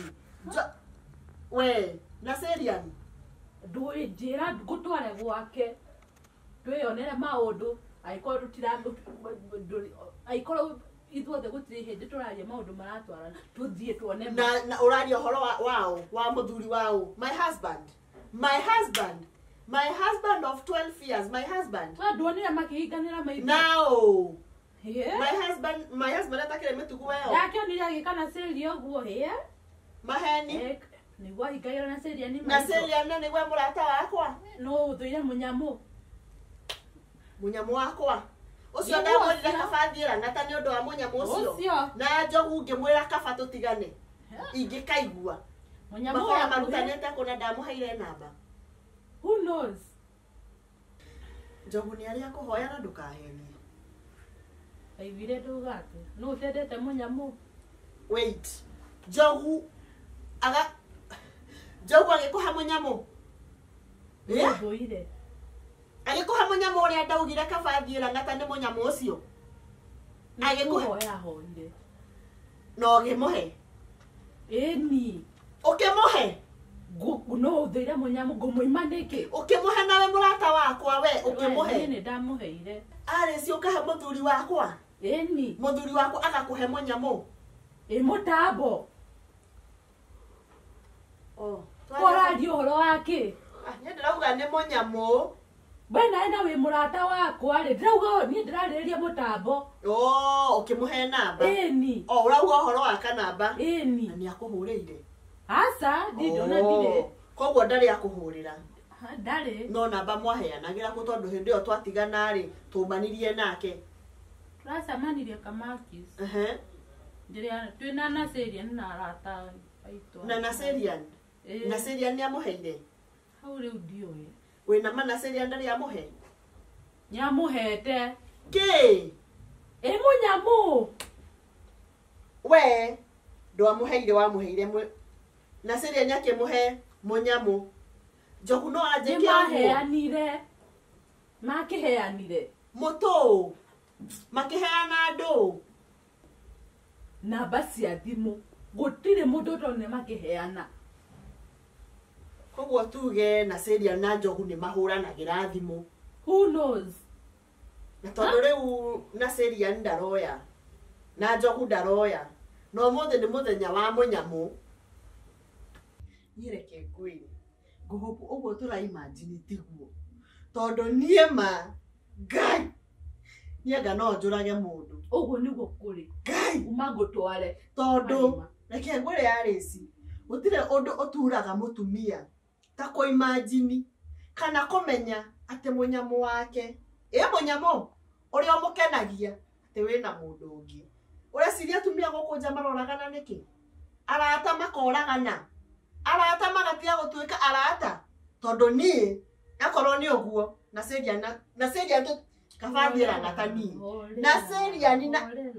We, na Celia ndũĩ njĩra ngũtware gwake twĩyonere maũndũ angĩkorwo angĩkorwo ithuothe gũtirĩ hĩndĩ tũraria maũndũ maratwarana tũthiĩ tuone na ũraria ũhoro wao wa mũthuri wao. My husband. My husband. My husband of 12 years. My husband. We nduonire makĩhinganĩra maitho. Now. Yeah. My husband atakĩrĩ mĩtugo ĩyo. Ndakĩonire agĩka na Celia ũguo hĩa. Maheni. Nĩguo ahingagĩra na Celia nĩ na Celia na nĩguo mũrata wakwa. No ũthũire mũnyamũ. Mũnyamũ wakwa. Ũcio ndamwĩrire kaba thiĩ Lang'ata nĩ ũndũ wa mũnyamũ ũcio. Na Njogu ngĩmwĩra kaba tũtigane. Ingĩkaigua. Mũnyamũ wakwa marutanĩte kũna ndamũheire namba. Who knows? Njogu nĩ arĩa kũhoya na ndũkahenie. Aiguire ndauga atĩa? No ũtendete mũnyamũ? Wait. Njogu aga Njogu agĩkũhe mũnyamũ? Ũthũire. Agĩkũhe mũnyamũ ũrĩa ndaugire kaba thiĩ Lang'ata nĩ mũnyamũ ũcio? Agĩkũhe ahoire. Na ũkĩmũhe? Ĩni. Ũkĩmũhe? No ũthũire mũnyamũ ngũmũima nĩkĩ? Ũkĩmũhe nawe mũrata wakwa we ũkĩmũhe? Niĩ nĩ ndamũheire. Alice ũkahe mũthuri wakwa? Ĩni. Mũthuri wakwa agakũhe mũnyamũ? Ĩ mũtambo. Oh. Ũraria ũhoro wa kĩ? Niĩ ndĩrauga nĩ mũnyamũ. We nawe na wĩ mũrata wakwa rĩ, ndĩrauga niĩ ndĩrarĩrĩria mũtambo. Oh, ũkĩmũhe namba? Ĩni. Oh, ũrauga ũhoro wa kanamba? Ĩni. Na nĩ akũhũrĩire? Aca, ndirĩ ndona ndirĩ. Koguo ndarĩ akũhũrĩra? Ndarĩ. No namba mwaheanagĩra kũ tondũ hĩndĩ ĩyo twatigana rĩ, tũmanirie nake. Tũracemanirie Kamakis. Ehe. Ndĩrĩa twĩna Naserian na arata aitũ. Na Naserian? Naserian nĩ amũheire? Hau rĩu ndiũĩ. Wĩna ma Naserian ndarĩ amũhe? Nĩ amũhete. Kĩ? Ĩ mũnyamũ. We ndwamũheire wamũheire Naserian akĩmũhe mũnyamũ. Njogu no anjĩke ũguo. Nĩmaheanire. Makĩheanire. Mũtũ. Makĩheana andũ. Namba cia thimũ. Gũtirĩ mũndũ ũtonire makĩheana. Koguo tuge Naserian na Njogu nĩ mahũranagĩra thimũ. Who knows? Na tondũ rĩu Naserian ndaroya na Njogu ndaroya na ũmũthĩ nĩ mũthenya wa mũnyamũ. Niĩ reke ngwĩre ngũhũpu ũguo tũraimagine tiguo tondũ niĩ ma Ngai niĩ anga no njũrage mũndũ. Ũguo nĩguo kũrĩ. Ngai uma ngũtware. Tondũ reke ngwĩre Alice gũtirĩ ũndũ ũturaga mũtumia ta kũimagine kana kũmenya atĩ mũnyamũ wake ĩ mũnyamũ ũrĩa ũmũkenagia atĩ wĩna mũndũ ũngĩ. Ũreciria atumia gũkũ nja maroragana nĩkĩ? Arata makoragana. Arata magatiga gũtuĩka arata tondũ niĩ akorwo nĩ ũguo Naserian kaba thiĩ Lang'ata niĩ. Naserian na nĩ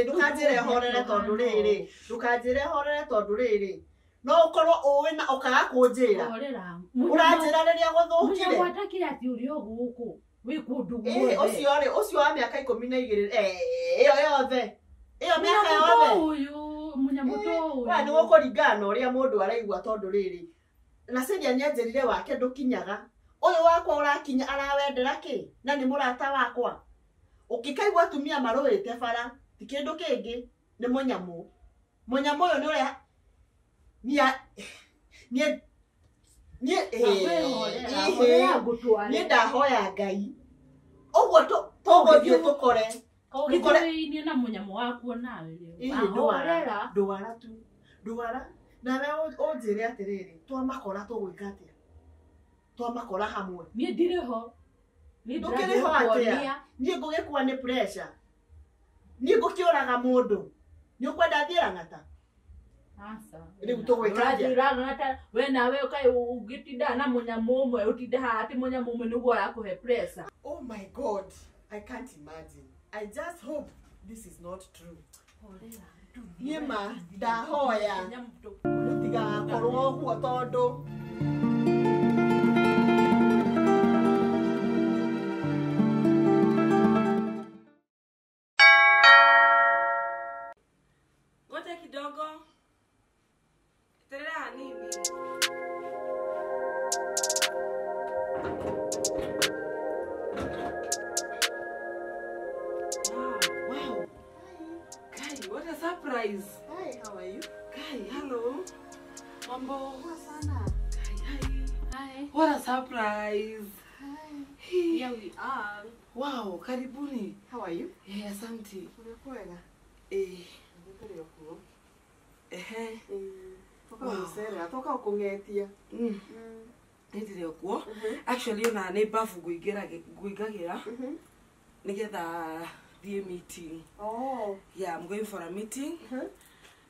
ndũkanjĩre horere tondũ rĩrĩ ndũkanjĩre horere tondũ rĩrĩ no ũkorwo ũĩ na ũkaga kũnjĩra. Ũranjĩra rĩrĩa gũthũkire. Mũnyamũ atakĩrĩ atĩ ũrĩ o gũkũ wĩ kũndũ guothe. Ũcio rĩ ũcio wa mĩaka 12 ĩyo yothe ĩyo mĩaka yothe. Ũyũ mũnyamũ to ũyũ. We nĩ gũkũringana na ũrĩa mũndũ araigua tondũ rĩrĩ Naserian nĩanjĩrire wake ndũkinyaga. Ũyũ wakwa ũrakinya arawendera kĩ? Na nĩ mũrata wakwa. Ũngĩkaigua atumia marũĩte bara Ti kĩndũ kĩngĩ nĩ mũnyamũ. Mũnyamũ ũyũ nĩ ũrĩa niĩ niĩ ndahoya Ngai. Ũguo tũgũthiĩ tũkore. Ũgĩthiĩ na mũnyamũ waku nawe rĩu. Ndwara ndwara tu. Ndwara. Nawe ũnjĩre atĩrĩrĩ, twamakora tũgwĩka atĩa? Twamakora hamwe. Niĩ ndirĩ ho. Ndũkĩrĩ ho atĩa? Niĩ ngũgĩkua nĩ pressure. Niĩ ngũkĩũraga mũndũ. Nĩ ũkwenda thiĩ Lang'ata? Aca. Rĩu tũgwĩka atĩa? Lang'ata we nawe ũkaĩ ũgĩtinda na mũnyamũ ũmwe ũtinde haha atĩ mũnyamũ ũmwe nĩguo ũrakũhe pressure. Oh my God, I can't imagine. I just hope this is not true. Niĩ ma ndahoya mũtigakorwo ũguo tondũ Ngoja kidogo. Terera hanini. Wow. Kai, what a surprise. Hi, how are you? Kai, hello. Mambo. Poa sana. Kai, hi. Hi. What a surprise. Hi. Here we are. Wow, karibuni. How are you? Eh, asante. Umekwega? Eh. Ndĩkĩrĩ okuo. Ehe. Toka gũcerera, toka gũkũng'etia. Nĩ ndĩrĩ okuo. Actually ona nĩ bafu ngũingagĩra nĩgetha thiĩ meeting. Oh. Yeah, I'm going for a meeting.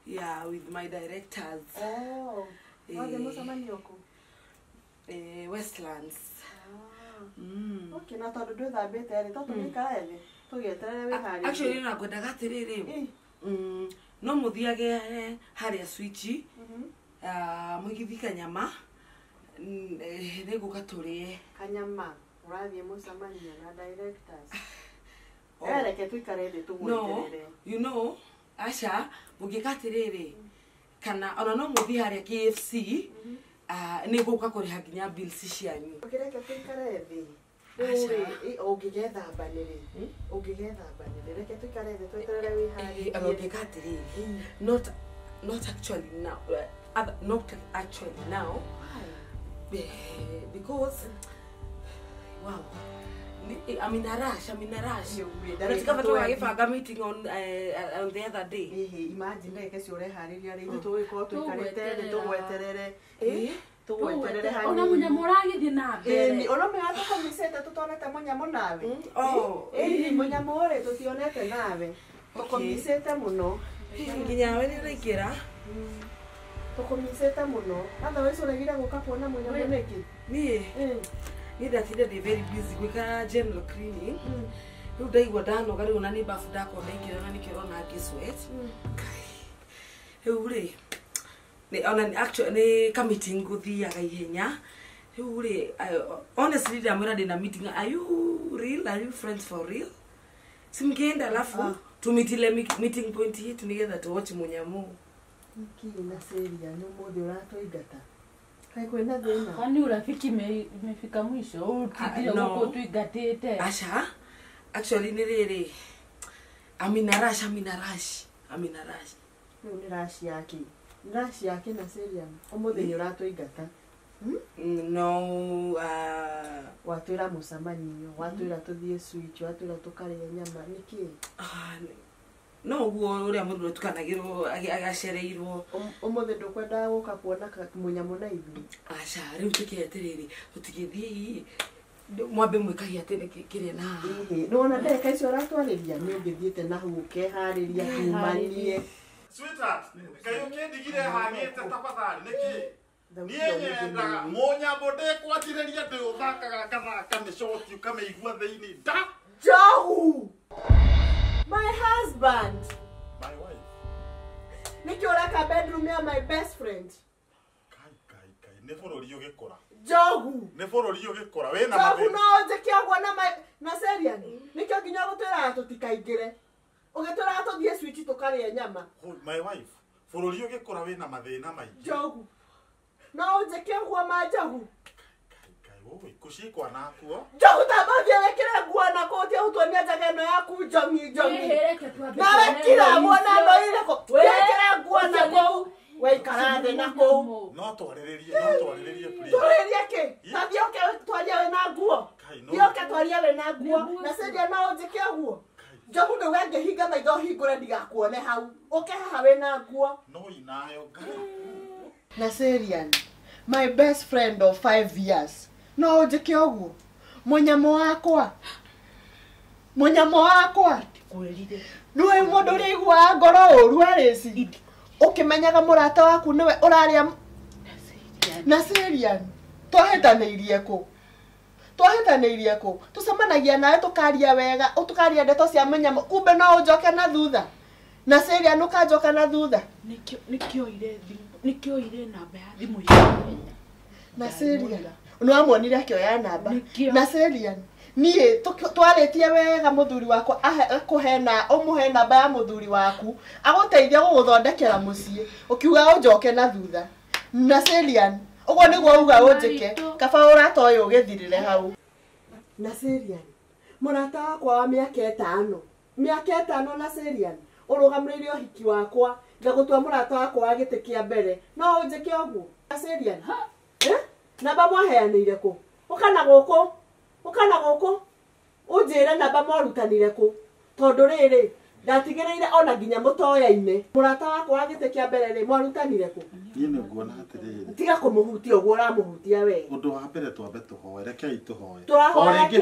Yeah, with my directors. Oh. Wathiĩ mũcemanio kũ? Westlands. Ah. Okay, na tondũ ndwĩthambĩte rĩ, to tũgĩikare thĩ tũgĩeterere wĩharĩrie. Actually ona ngwendaga atĩrĩrĩ, no mũthiage harĩa switch, mũigithie kanyama, nĩngũka tũrĩe. Kanyama, ũrathiĩ mũcemanio na directors. Reke tũikare thĩ tũgweterere. No, you know, aca, mũngĩka atĩrĩrĩ, kana ona no mũthiĩ harĩa KFC, nĩngũka kũrĩha nginya bills cianyu. Ũkĩreke tũikare thĩ. Rĩu ũngĩgethamba nĩrĩ? Ũngĩgethamba nĩrĩ? Reke tũikare thĩ tweterere wĩharĩrie. Ona ũngĩka atĩrĩrĩ, not actually now, not actually now. Why? Because wow, I'm in a rush. Natikaba tũgagĩbanga meeting on the other day. Imagine ndagĩka icio ũreharĩria rĩ, ithuĩ tũgũgĩkorwo tũikarĩte thĩ tũgweterere. Tũgweterere hanini. Ona mũnyamũ ũragĩthiĩ na mbere. Ona mũnyamũ tũkũmicĩte tũtonete mũnyamũ nawe. Mũnyamũ rĩ tũtionete nawe. Tũkũmicĩte mũno. Nginya we nĩ ũraingĩra. Tũkũmicĩte mũno. Otherwise ũregire gũka kuona mũnyamũ nĩkĩ? Niĩ niĩ ndatinda ndĩ very busy gwĩka general cleaning. Rĩu ndaigua ndanoga rĩu ona nĩ bafu ndakorwo ndaingĩra na nĩkĩo ũrona ngĩ sweat. Rĩu rĩ ona actually nĩ ka meeting ngũthiaga ihenya. Rĩu rĩ honestly ndamwĩra ndĩna meeting. Are you real? Are you friends for real? Simngeenda alafu tumitile meeting point yetu nĩgetha tuwatch mũnyamũ. Nĩkĩ na Celia nĩ ũmũthĩ ũratũingata? Kaĩ kwĩna thĩna? Kwani urafiki imefika mwisho? Ũtindire gũkũ tũingatĩte. Aca, actually nĩ rĩrĩ, I'm in a rush. Rĩu nĩ rush yake. Nĩ rush yake na Celia ũmũthĩ nĩ ũratũingata. No, watwĩra mũcemanio, watwĩra tũthiĩ switch, watwĩra tũkarĩe nyama, nĩkĩ? No ũguo ũrĩa mũndũ atukanagĩrwo agacereirwo. Ũmũthĩ ndũkwendaga gũka kuona mũnyamũ na ithuĩ? Aca, rĩu tũkĩe atĩrĩrĩ, tũtigĩthiĩ mwambe mwĩkagie atĩrĩ kĩrĩa na haha. Nĩwona ndagĩka icio ũratwarĩria nĩ ũngĩthiĩte na hau ũkeharĩria tumanie. Sweetheart, kaĩ ũkĩndigire hang'ĩte tafadhali nĩkĩ? Niĩ nyendaga mũnyamũ ndĩkwanjĩrĩria ndĩũthakaga ngathaka nĩ coti ũkamĩigua thĩinĩ nda. Njogu! My husband. My wife. Nĩkĩ ũreka bedroom ya my best friend? Kai kai kai, nĩ bũrũri ũgĩkũra. Njogu. Nĩ bũrũri ũgĩkũra wĩna mathĩna. Njogu no njĩke ũguo na na Celia. Nĩkĩo nginya ũgũtwĩraga tũtikaingĩre. Ũgĩtwĩraga tũthiĩ switch tũkarĩe nyama. My wife, bũrũri ũgĩkũra wĩna mathĩna maingĩ. Njogu. No njĩke ũguo ma Njogu. Kai kai, Kushikwa nakuo. Njogu tambathie wĩkĩre nguo na kũu ũtige gũtuonia njaga ĩno yaku njongi njongi. Nawe kira muona no irĩkũ? Wĩkĩre nguo na kũu. Waikara thĩ na kũu. No twarĩrĩrie please. Twarĩrĩrie kĩ? Ta thiĩ ũke twarie wĩna nguo. Thiĩ ũke twarie wĩna nguo. Na Celia no ũnjĩke ũguo. Njogu ndauga ngĩhinga maitho hingũre ndigakuone hau. Ũke haha wĩna nguo. No inayo Ngai. Na Celia, my best friend of 5 years. No ũnjĩke ũguo. Mũnyamũ wakwa. Mũnyamũ wakwa. Nĩwe mũndũ ũrĩa aiguaga ngoro ũru Alice. Ũkĩmenyaga mũrata waku nĩwe ũrarĩa na Celia. Twahĩtanĩirie kũ? Twahĩtanĩirie kũ? Tũcemanagia nawe tũkaria wega, tũkaria ndeto cia mũnyamũ, kumbe no ũnjoke na thutha. Na Celia nũkanjoka na thutha. Nĩkĩoire namba ya thimũ ya Na Celia nĩwamuonire akĩoya namba. Na Celia niĩ twarĩtie wega mũthuri wakwa akũhe na ũmũhe namba ya mũthuri waku agũteithia gũgũthondekera mũciĩ ũkiuga ũnjoke na thutha. Na Celia ũguo nĩguo uga ũnjĩke kaba ũrata ũyũ ũgĩthirĩre hau. Na Celia mũrata wakwa wa mĩaka ĩtano mĩaka ĩtano na Celia ũrũgamĩrĩire ũhiki wakwa ngagũtua mũrata wakwa wa gĩtĩ kĩa mbere no ũnjĩke ũguo. Na Celia namba mwaheanĩire kũ? Ũka na gũkũ ũka na gũkũ ũnjĩre namba mwarutanire kũ tondũ rĩrĩ ndatigĩrĩire ona nginya mũtoya-inĩ mũrata wakwa wa gĩtĩ kĩa mbere rĩ mwarutanire kũ? Niĩ nĩ nguona atĩrĩrĩ tiga kũmũhutia ũguo ũramũhutia we. Ũndũ wa mbere twambe tũhoe, rekei tũhoe. Tũrahoera kĩ?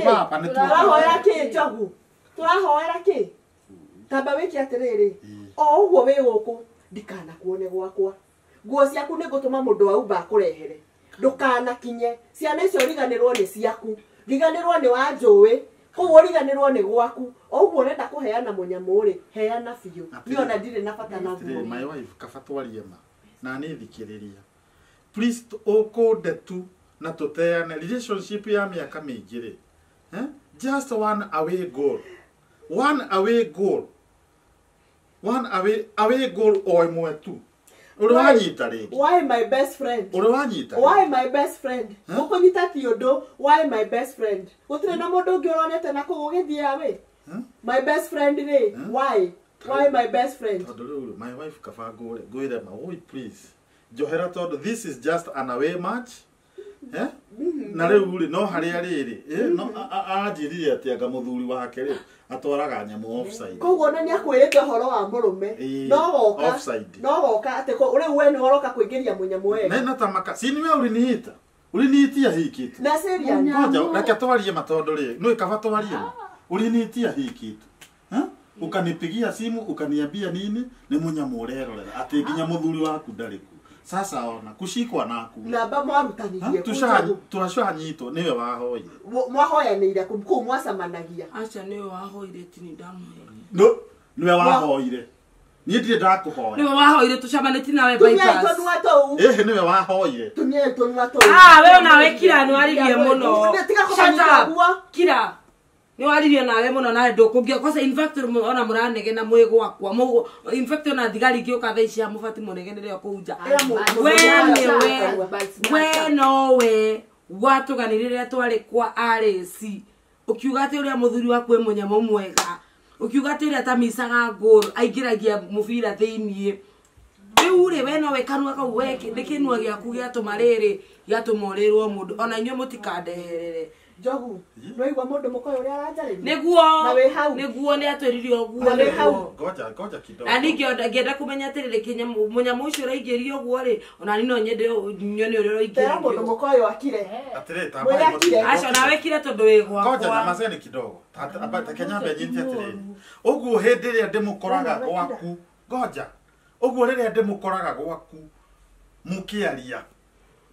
Tũrahoera kĩ Njogu? Tũrahoera kĩ? Tamba wĩke atĩrĩrĩ o ũguo wĩ gũkũ ndikanakuone gwakwa. Nguo ciaku nĩ ngũtũma mũndũ wa Uber akũrehere. Ndũkanakinye ciana icio riganĩrwo nĩ ciaku riganĩrwo nĩ wa njũĩ koguo riganĩrwo nĩ gwaku o ũguo ũrenda kũheana mũnyamũ rĩ heana biũ niĩ ona ndirĩ na bata naguo. My wife kaba twarie ma na niĩ thikĩrĩria please ũkũnde tu na tũteane relationship ya mĩaka mĩingĩ rĩ just one away goal one away goal one away goal o ĩmwe tu. Ũrĩ rĩngĩ. Why my best friend? Ũrĩ wanyita. Why my best friend? Ũkũnyita ti ũndũ. Why my best friend? Gũtirĩ na mũndũ ũngĩ ũronete na kũu ũgĩthiĩ away. My best friend rĩ, why? Why my best friend? Tondũ rĩu my wife kaba ngwĩre ma, oi please. Njohera tondũ this is just an away match. Na rĩu rĩ no harĩa rĩrĩ no anjĩrire atĩ anga mũthuri wake rĩ atwaraga nyamũ offside. Koguo ona nĩakwĩrĩte ũhoro wa mũrũme no goka no goka atĩ rĩu we nĩ ũroka kũingĩria mũnyamũ wega. Na tamaka si niwe ũriniita ũriniitia hii kitu. Na Celia ngoja reke twarie ma tondũ rĩ nĩ kaba twarie ma ũriniitia hii kitu. Ukanipigia simu ukaniambia nini nĩ mũnyamũ ũrerorera atĩ nginya mũthuri waku ndarĩ ku. Sasa ona kushikwa naku namba mwarutanirie turacanyitwo niwe wahoire mwahoyanĩire kũu mwacemanagia. Aca niwe wahoire tini ndamũheire. No niwe wahoire niĩ ndirĩ ndakũhoya. Niwe wahoire tũcemanĩtie nawe bypass. Ĩhĩ niwe wahoire tumia tũnua tũu. Ah we onawe kira nĩwaririe mũno. Tiga kũmanyita ũguo kira nĩwaririe nawe mũno nawe ndũkũngĩa kwanza in fact ona mũranegena mwĩ gwakwa in fact ona thigari ingĩũka thaa ici mũbati mũnegenere o kũu nja. We nĩwe we nowe watũganĩire rĩrĩa twarĩ kwa RAC ũkiuga atĩ ũrĩa mũthuri waku wĩ mũnyamũ mwega ũkiuga atĩ ũrĩa tamicaga goal aingĩragia mũbira thĩiniĩ rĩu rĩ we nowe kanua kau we nĩ kĩnua gĩaku gĩatũma rĩrĩ gĩatũma ũrĩrwo mũndũ ona inyuĩ mũtikandeherere. Njogu nĩwaigua mũndũ mũkoyo ũrĩa aranjarĩria nĩguo na wĩ hau nĩguo nĩatwĩrire ũguo na wĩ hau. Ngoja ngoja kidogo na ningĩ ngĩenda kũmenya atĩrĩrĩ mũnyamũ ũcio ũraingĩrio ũguo rĩ ona niĩ no nyende nyone ũrĩa ũraingĩrio. Tera mũndũ mũkoyo akire atĩrĩ ta aca nawe kire tondũ wĩ gwakwa. Ngoja nyamazeni kidogo ta nyambe nyite atĩrĩrĩ ũguo hĩndĩ ĩrĩa ndĩmũkoraga gwaku ngoja ũguo rĩrĩa ndĩmũkoraga gwaku mũkĩaria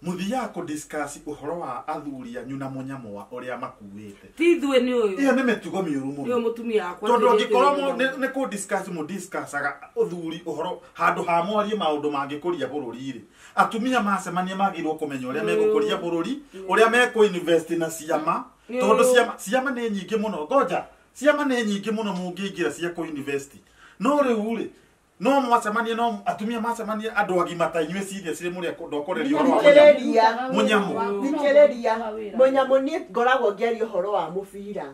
muthiaga kũ discuss ũhoro wa athuri anyu na mũnyamũ wa ũrĩa makuĩte. Ti ithuĩ nĩ ũyũ. Ĩyo nĩ mĩtugo mĩũru mũno. Nĩyo mũtumia wakwa. Tondũ angĩkorwo nĩ kũ discuss mũ discussaga ũthuri ũhoro handũ ha mwarie maũndũ mangĩkũria bũrũri rĩ. Atumia macemania magĩrĩirwo kũmenya ũrĩa megũkũria bũrũri, ũrĩa mekũ invest na ciama, tondũ ciama nĩ nyingĩ mũno. Ngoja, ciama nĩ nyingĩ mũno mũngĩingĩra cia kũ invest. No rĩu rĩ No mwacemanie no atumia macemanie andu agima ta inyuĩ serious mũrĩa ndokoreria ũhoro wa mũnyamũ. Thikĩrĩria mũnyamũ niĩ ngoragwo ngĩaria ũhoro wa mũbira.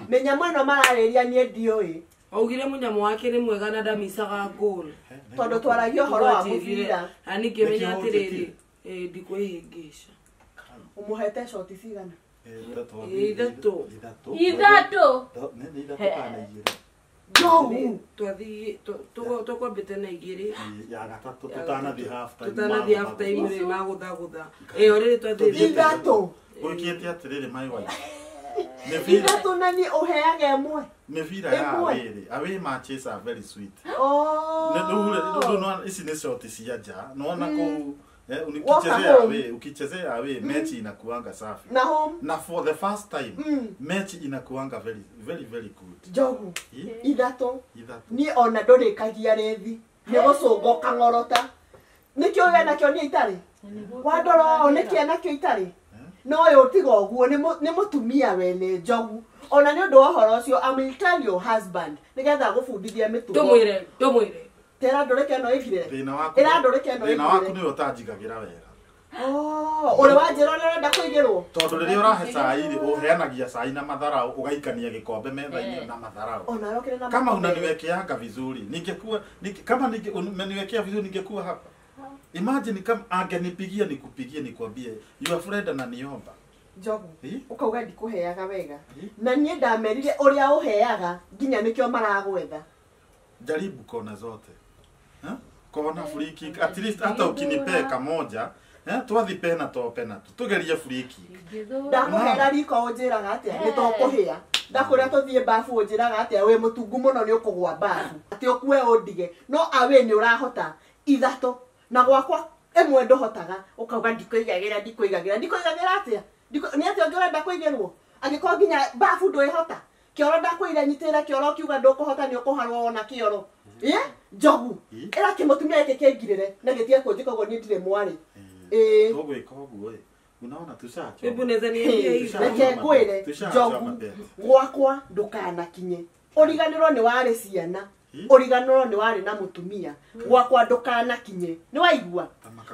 Mĩnyamũ ĩno mararĩria niĩ ndiũĩ. Augire mũnyamũ wake nĩ mwega na ndamicaga goal. Tondũ twaragia ũhoro wa mũbira. Na ningĩmenya atĩrĩrĩ ndikwĩhĩngĩca. Ũmũhete shoti cigana? Ithatũ. Ithatũ. Nĩ ithatũ kana igĩrĩ. Njogu. Twathiĩ tũkwambĩte na igĩrĩ. Ya gatatũ tũtanathiĩ half time. Tũtanathiĩ half time rĩ magũthagũtha. Ĩyo rĩrĩ twathiĩ. Ithatũ. Gwĩkĩte atĩrĩrĩ my wife. Ithatũ na niĩ ũheage ĩmwe. Mĩbira ya away rĩ, away matches are very sweet. Oh. Nĩ ici nĩ shoti cia nja. Nĩwona kũu ukichezea away mechi inakuanga safi. Na home. Na for the first time mechi inakuanga very very very good. Njogu. Ithatũ. Niĩ ona ndũrĩkagia rĩthi. Nĩ gũcũnga ũkang'orota. Nĩkĩo we nakĩo niĩ itarĩ. Wandora ũũ nĩkĩo nakĩo itarĩ. No ũyũ tiga ũguo nĩ mũtumia wene Njogu. Ona nĩ ũndũ wa ũhoro ũcio I will tell your husband nĩgetha agũbundithie mĩtugo. Ndũmwĩre. Tera ndũrĩke ĩno ĩgirĩre. Ĩra ndũrĩke ĩno ĩgirĩre. Thĩna waku nĩwe ũtanjigagĩra wega. Oh, ũrĩ wanjĩra ũrĩa ũrenda kũigĩrwo? Tondũ rĩrĩa ũrahe cai rĩ, ũheanagia cai na matharau, ũgaikania gĩkombe metha-inĩ na matharau. Ona ũkĩrĩ na kama unaniwekeanga vizuri, ningekuwa kama umeniwekea vizuri ningekuwa hapa. Imagine kama angenipigia nikupigie nikwambie your friend ananiomba. Njogu, ukauga ndikuheaga wega. Na niĩ ndamerire ũrĩa ũheaga nginya nĩkĩo maragwetha. Jaribu kona zote. Kona free kick at least hata ukinipea kamoja twathi pena to pena tugerie free kick. Ndakũhera riko ũnjĩraga atĩa nĩ tũkũhĩa. Ndakũrĩa tũthiĩ bafu ũnjĩraga atĩa wĩ mũtungu mũno nĩ ũkũgwa bafu. Atĩ ũkue ũndige no awe nĩ ũrahota ithatũ na gwakwa ĩmwe ndũhotaga ũkauga ndikũigagĩra atĩa nĩ atĩa ũngĩ ũrenda kũigĩrwo angĩkorwo nginya bafu ndwĩhota kĩoro ndakwĩire nyitĩrĩra kĩoro ũkiuga ndũkũhota nĩ ũkũharwo ona kĩoro. Njogu ĩra kĩmũtumia gĩkĩ kĩngirĩre na gĩtige kũnjĩka ũguo niĩ ndirĩ mwarĩ. Tũgwĩka ũguo ĩ unaona tushacho. Hebu naweza niambia hivi. Reke ngwĩre Njogu gwakwa ndũkanakinye. Ũriganĩrwo nĩ warĩ ciana. Ũriganĩrwo nĩ warĩ na mũtumia. Gwakwa ndũkanakinye. Nĩ waigua?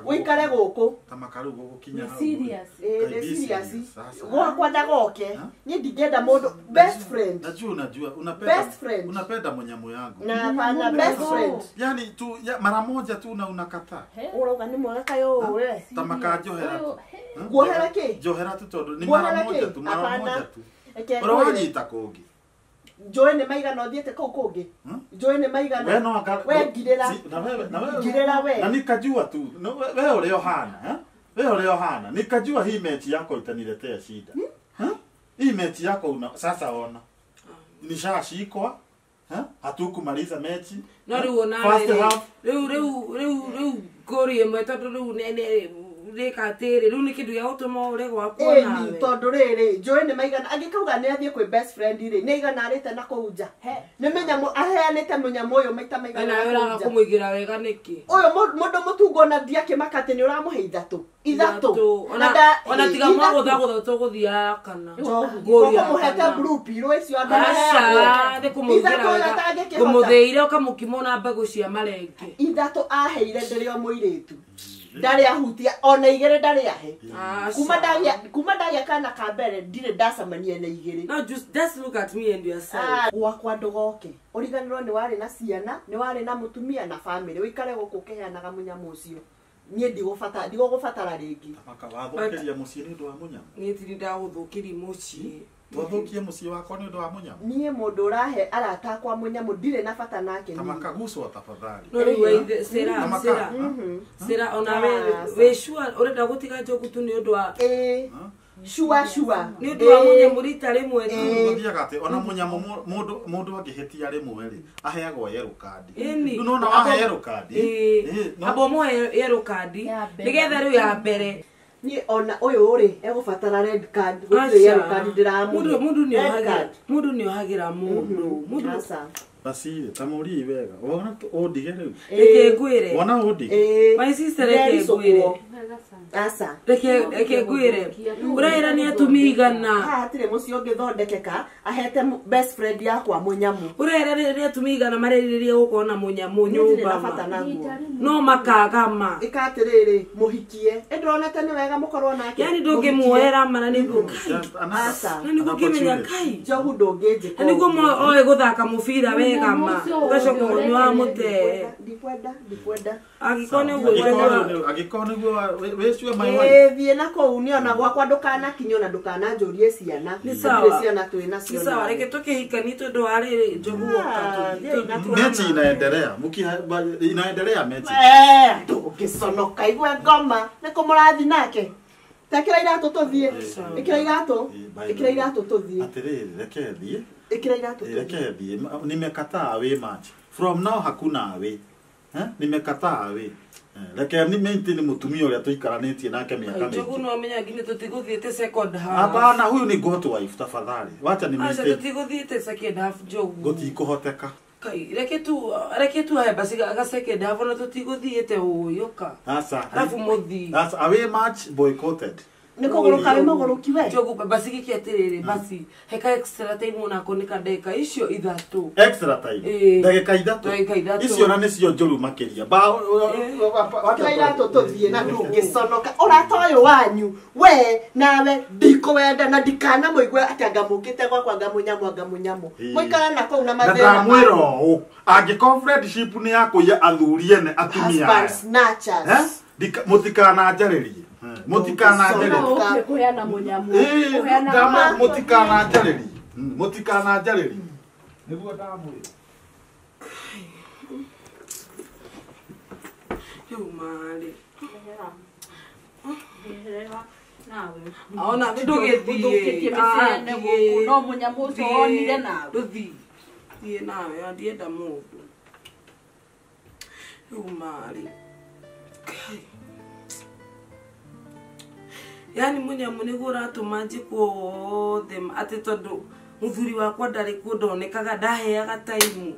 Ũikare gũkũ. Tamaka rĩu gũgũkinya hau. Nĩ serious. Gwakwa ndagoke. Niĩ ndingĩenda mũndũ best friend. Najua unajua unapenda best friend. Unapenda mũnyamũ yangu. Na hapana best friend. Yaani tu mara moja tu na unakataa. Ũrauga nĩ mwega kayo we. Tamaka njohera tu. Nguohera kĩ? Njohera tu tondũ nĩ mara moja tu, mara moja tu. Ũrawanyita kũngĩ. Njũĩ nĩ maigana ũthiĩte kũu kũngĩ. Njũĩ nĩ maigana. We no we ngirĩra. Na wewe ngirĩra we. Na nikajua tu. We ũrĩa ũhana, We ũrĩa ũhana. Nikajua hii mechi yako itaniletea shida. Hii mechi yako una sasa ona. Nishashikwa. Hatukumaliza mechi. No rĩu ona rĩu ngori ĩmwe tondũ rĩu nene rĩka atĩrĩ rĩu nĩ kĩndũ gĩa gũtũma ũre gwakwa nawe. Tondũ rĩrĩ njũĩ nĩ maigana angĩkauga nĩ athiĩ kwĩ best friend rĩ nĩ aigana arĩte na kũu nja. Nĩ mĩnyamũ aheanĩte mũnyamũ ũyũ maita maigana na kũu nja. Kũmũigĩra wega nĩkĩ? Ũyũ mũndũ mũtungu ona ndiakĩmaka atĩ nĩ ũramũhe ithatũ. Ithatũ. Ona tiga mwagũthagũtha tũgũthiaga kana. Ũkũmũhete blue pill icio andũ maheagwo. Nĩ kũmũigĩra wega. Kũmũthĩire ũkamũkima na mbegũ cia marenge. Ithatũ aheire ndĩrĩ o mũirĩtu. Ndarĩ ahutia ona igĩrĩ ndarĩ ahe. Kuma ndagĩa kana ka mbere ndirĩ ndacemania na igĩrĩ. No just look at me and yourself. Gwakwa ndũgoke. Ũriganĩrwo nĩ warĩ na ciana, nĩ warĩ na mũtumia na family. Ũikare gũkũ ũkĩheanaga mũnyamũ ũcio. Niĩ ndigũgũbatara rĩngĩ. Tamaka wathũkĩria mũciĩ nĩ ũndũ wa mũnyamũ. Niĩ tiri ndagũthũkĩria mũciĩ. Twathukie mũciĩ wakwa nĩ ũndũ wa mũnyamũ. Niĩ mũndũ ũrahe arata akwa mũnyamũ ndirĩ na bata nake. Tamaka gucwo tafadhali. No rĩu Sera Sera ona we sure ũrenda gũtiga Njogu tu nĩ ũndũ wa Shua shua nĩ ũndũ wa mũnyamũ rita rĩmwe tu. Gũthiaga atĩ ona mũnyamũ mũndũ angĩhĩtia rĩmwe rĩ aheagwo yellow card. Rĩu nona wahe yellow card. Amba ũmũhe yellow card nĩgetha rĩu ya mbere. Niĩ ona ũyũ rĩ egũbatara red card gũtirĩ yellow card ndĩramũhe. Mũndũ nĩ ohagĩra mũndũ. Basi ta mũrii wega. Wona ũndige rĩu. Reke ngwĩre. Wona ũndige. My sister reke ngwĩre. Aca. Reke ngwire. Ũraĩra nĩ atumia igana. Haha hatirĩ mũciĩ ũngĩthondekeka ahete best friend yakwa mũnyamũ. Ũraĩra nĩ atumia igana marerirĩria gũkorwo na mũnyamũ nyũmba. Bata naguo. No makagama. Ĩka atĩrĩrĩ mũhikie. Ĩndĩronete nĩ wega mũkorwo nake. Yani ndũngĩmuoera mana nĩguo kai. Aca. Na nĩguo ngĩmenya kai. Njogu ndũngĩnjĩka. Na nĩguo oe gũthaka mũbira wega ma. Ũgacoka nĩ wamũte. Ndikwenda. Angĩkorwo nĩ ũguo angĩkorwo nĩguo wĩcue my wife. Thiĩ na kũu niĩ ona gwakwa ndũkanakinye ona ndũkananjũrie ciana. Nĩ sawa. Ciana twĩ nacio. Nĩ sawa reke tũkĩhikanie tondũ wa rĩrĩ Njogu woka. Mechi inaendelea. Inaendelea mechi. Ndũngĩconoka igwe ngoma. Nĩ kũ mũrathiĩ nake? Ta ĩkĩra iratũ tũthiĩ. Ĩkĩra iratũ. Ĩkĩra iratũ tũthiĩ. Atĩrĩrĩ reke thiĩ. Ĩkĩra iratũ tũthiĩ. Reke thiĩ. Nimekataa away match. From now hakuna away. Nimekataa away. Reke ni maintain mutumia uria tuikaranĩtie nake miaka mĩingĩ. Njogu no amenya nginya tũtigũthiĩte second half. Hapana, huyu ni goat wife tafadhali. Wacha ni maintain. Acha tũtigũthiĩte second half Njogu. Gũtikũhoteka. Kai reke tu haya basi ga second half ona tũtigũthiĩte ũyũka. Asa. Alafu mũthi. That's away match boycotted. Nĩ kũgũrũka wĩ mũgũrũki we. Njogu basi gĩkĩ atĩrĩrĩ basi heka extra time onako nĩ ka ndagĩka icio ithatũ. Extra time. Ndagĩka ithatũ. Icio na nĩcio njũru makĩria. Ĩkĩra iratũ tũthiĩ na ndũngĩconoka. Ũrata ũyũ wanyu we nawe ndikũwenda na ndikanamũigue atĩ anga mũkĩte gwakwa anga mũnyamũ anga mũnyamũ. Mũikara na kũu na mathĩna. Na ndamwĩra ũũ angĩkorwo friendship nĩ ya kũiya athuri ene atumia aya. Husband snatchers. Mũtikananjarĩrie. Mũtikananjarĩrie. Kũheana mũnyamũ. Mũtikananjarĩrie. Mũtikananjarĩrie. Nĩguo ndamwĩra. Rĩu marĩ. Ona ndũgĩthiĩ. No mũnyamũ ũcio wonire nawe. Ndũthiĩ. Thiĩ nawe ndienda mũndũ. Rĩu marĩ. Yani mũnyamũ nĩguo ũratũma njĩkwo wothe atĩ tondũ mũthuri wakwa ndarĩ kuo ndonekaga ndaheaga time.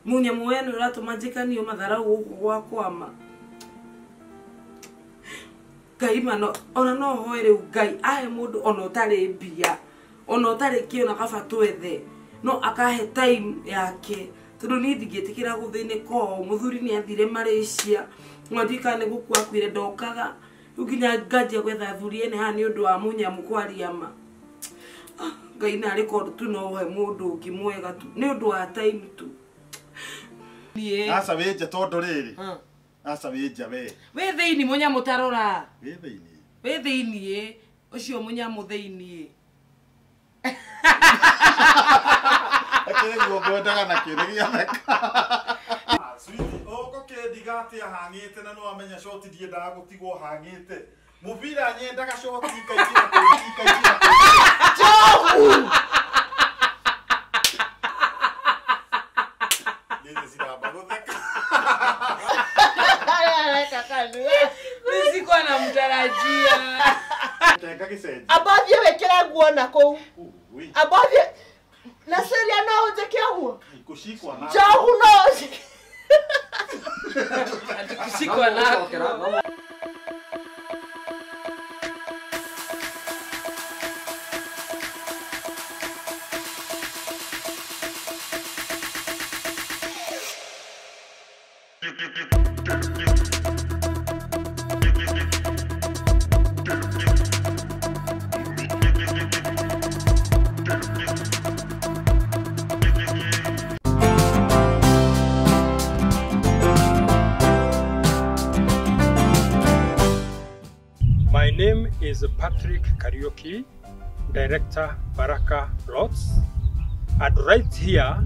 Mũnyamũ we nĩ ũratũma njĩkanio matharau gũkũ gwakwa ma. Ngai ma ona no hoe rĩu Ngai ahe mũndũ ona ũtarĩ mbia ona ũtarĩ kĩ ona kaba twethe no akahe time yake tondũ niĩ ndingĩtĩkĩra gũthĩnĩka ũũ. Mũthuri nĩ athire Malaysia no ndikana nĩ gũkua akuire ndokaga. Rĩu nginya nganjia gwetha athuri ene haha nĩ ũndũ wa mũnyamũ kwaria ma. Ngai narĩ korwo tu no ũhe mũndũ ũngĩ mwega tu nĩ ũndũ wa time tu. Aca wĩnje tondũ rĩrĩ. Aca wĩnja we. Wĩ thĩinĩ mũnyamũ tarora. Wĩ thĩinĩ. Wĩ thĩinĩ ũcio mũnyamũ thĩinĩ. Akĩrĩ guo ngwendaga na kĩrĩ gĩatheka. Sweetie, ũgũkĩndiga atĩa hang'ĩte na nĩwamenya shoti ndiendaga gũtigwo hang'ĩte. Mũbira nyendaga shoti ikaingĩra ikaingĩra. Njogu! Nĩ ciramba gũtheka. Mimi sikuwa namtarajia. Tenga gĩcenjia. Amba thiĩ wĩkĩre nguo na kũu. Amba thiĩ na Celia no ũnjĩke ũguo. Gũcikwa na. Njogu no ũnjĩke. Kushikwa nako. My name is Patrick Kariuki, Director Baraka Plots. And right here,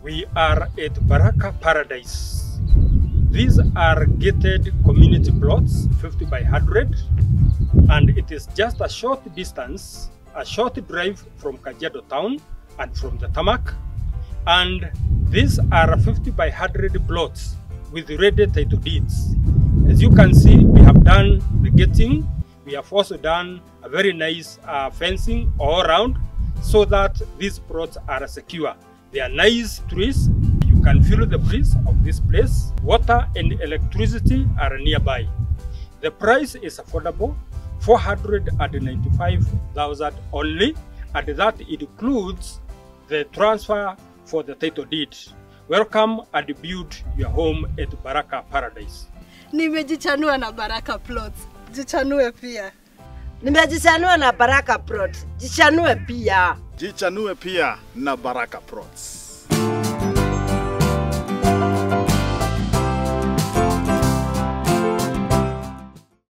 we are at Baraka Paradise. These are gated community plots, 50 by 100, and it is just a short distance, a short drive from Kajiado town and from the tarmac. And these are 50 by 100 plots with ready title deeds. As you can see, we have done the gating. We have also done a very nice fencing all around so that these plots are secure. They are nice trees. You can feel the breeze of this place. Water and electricity are nearby. The price is affordable, 495,000 only, and that includes the transfer for the title deed. Welcome and build your home at Baraka Paradise. Nimejichanua na Baraka Plots. Jichanue pia. Nimejichanua na Baraka Plots. Jichanue pia. Jichanue pia na Baraka Plots.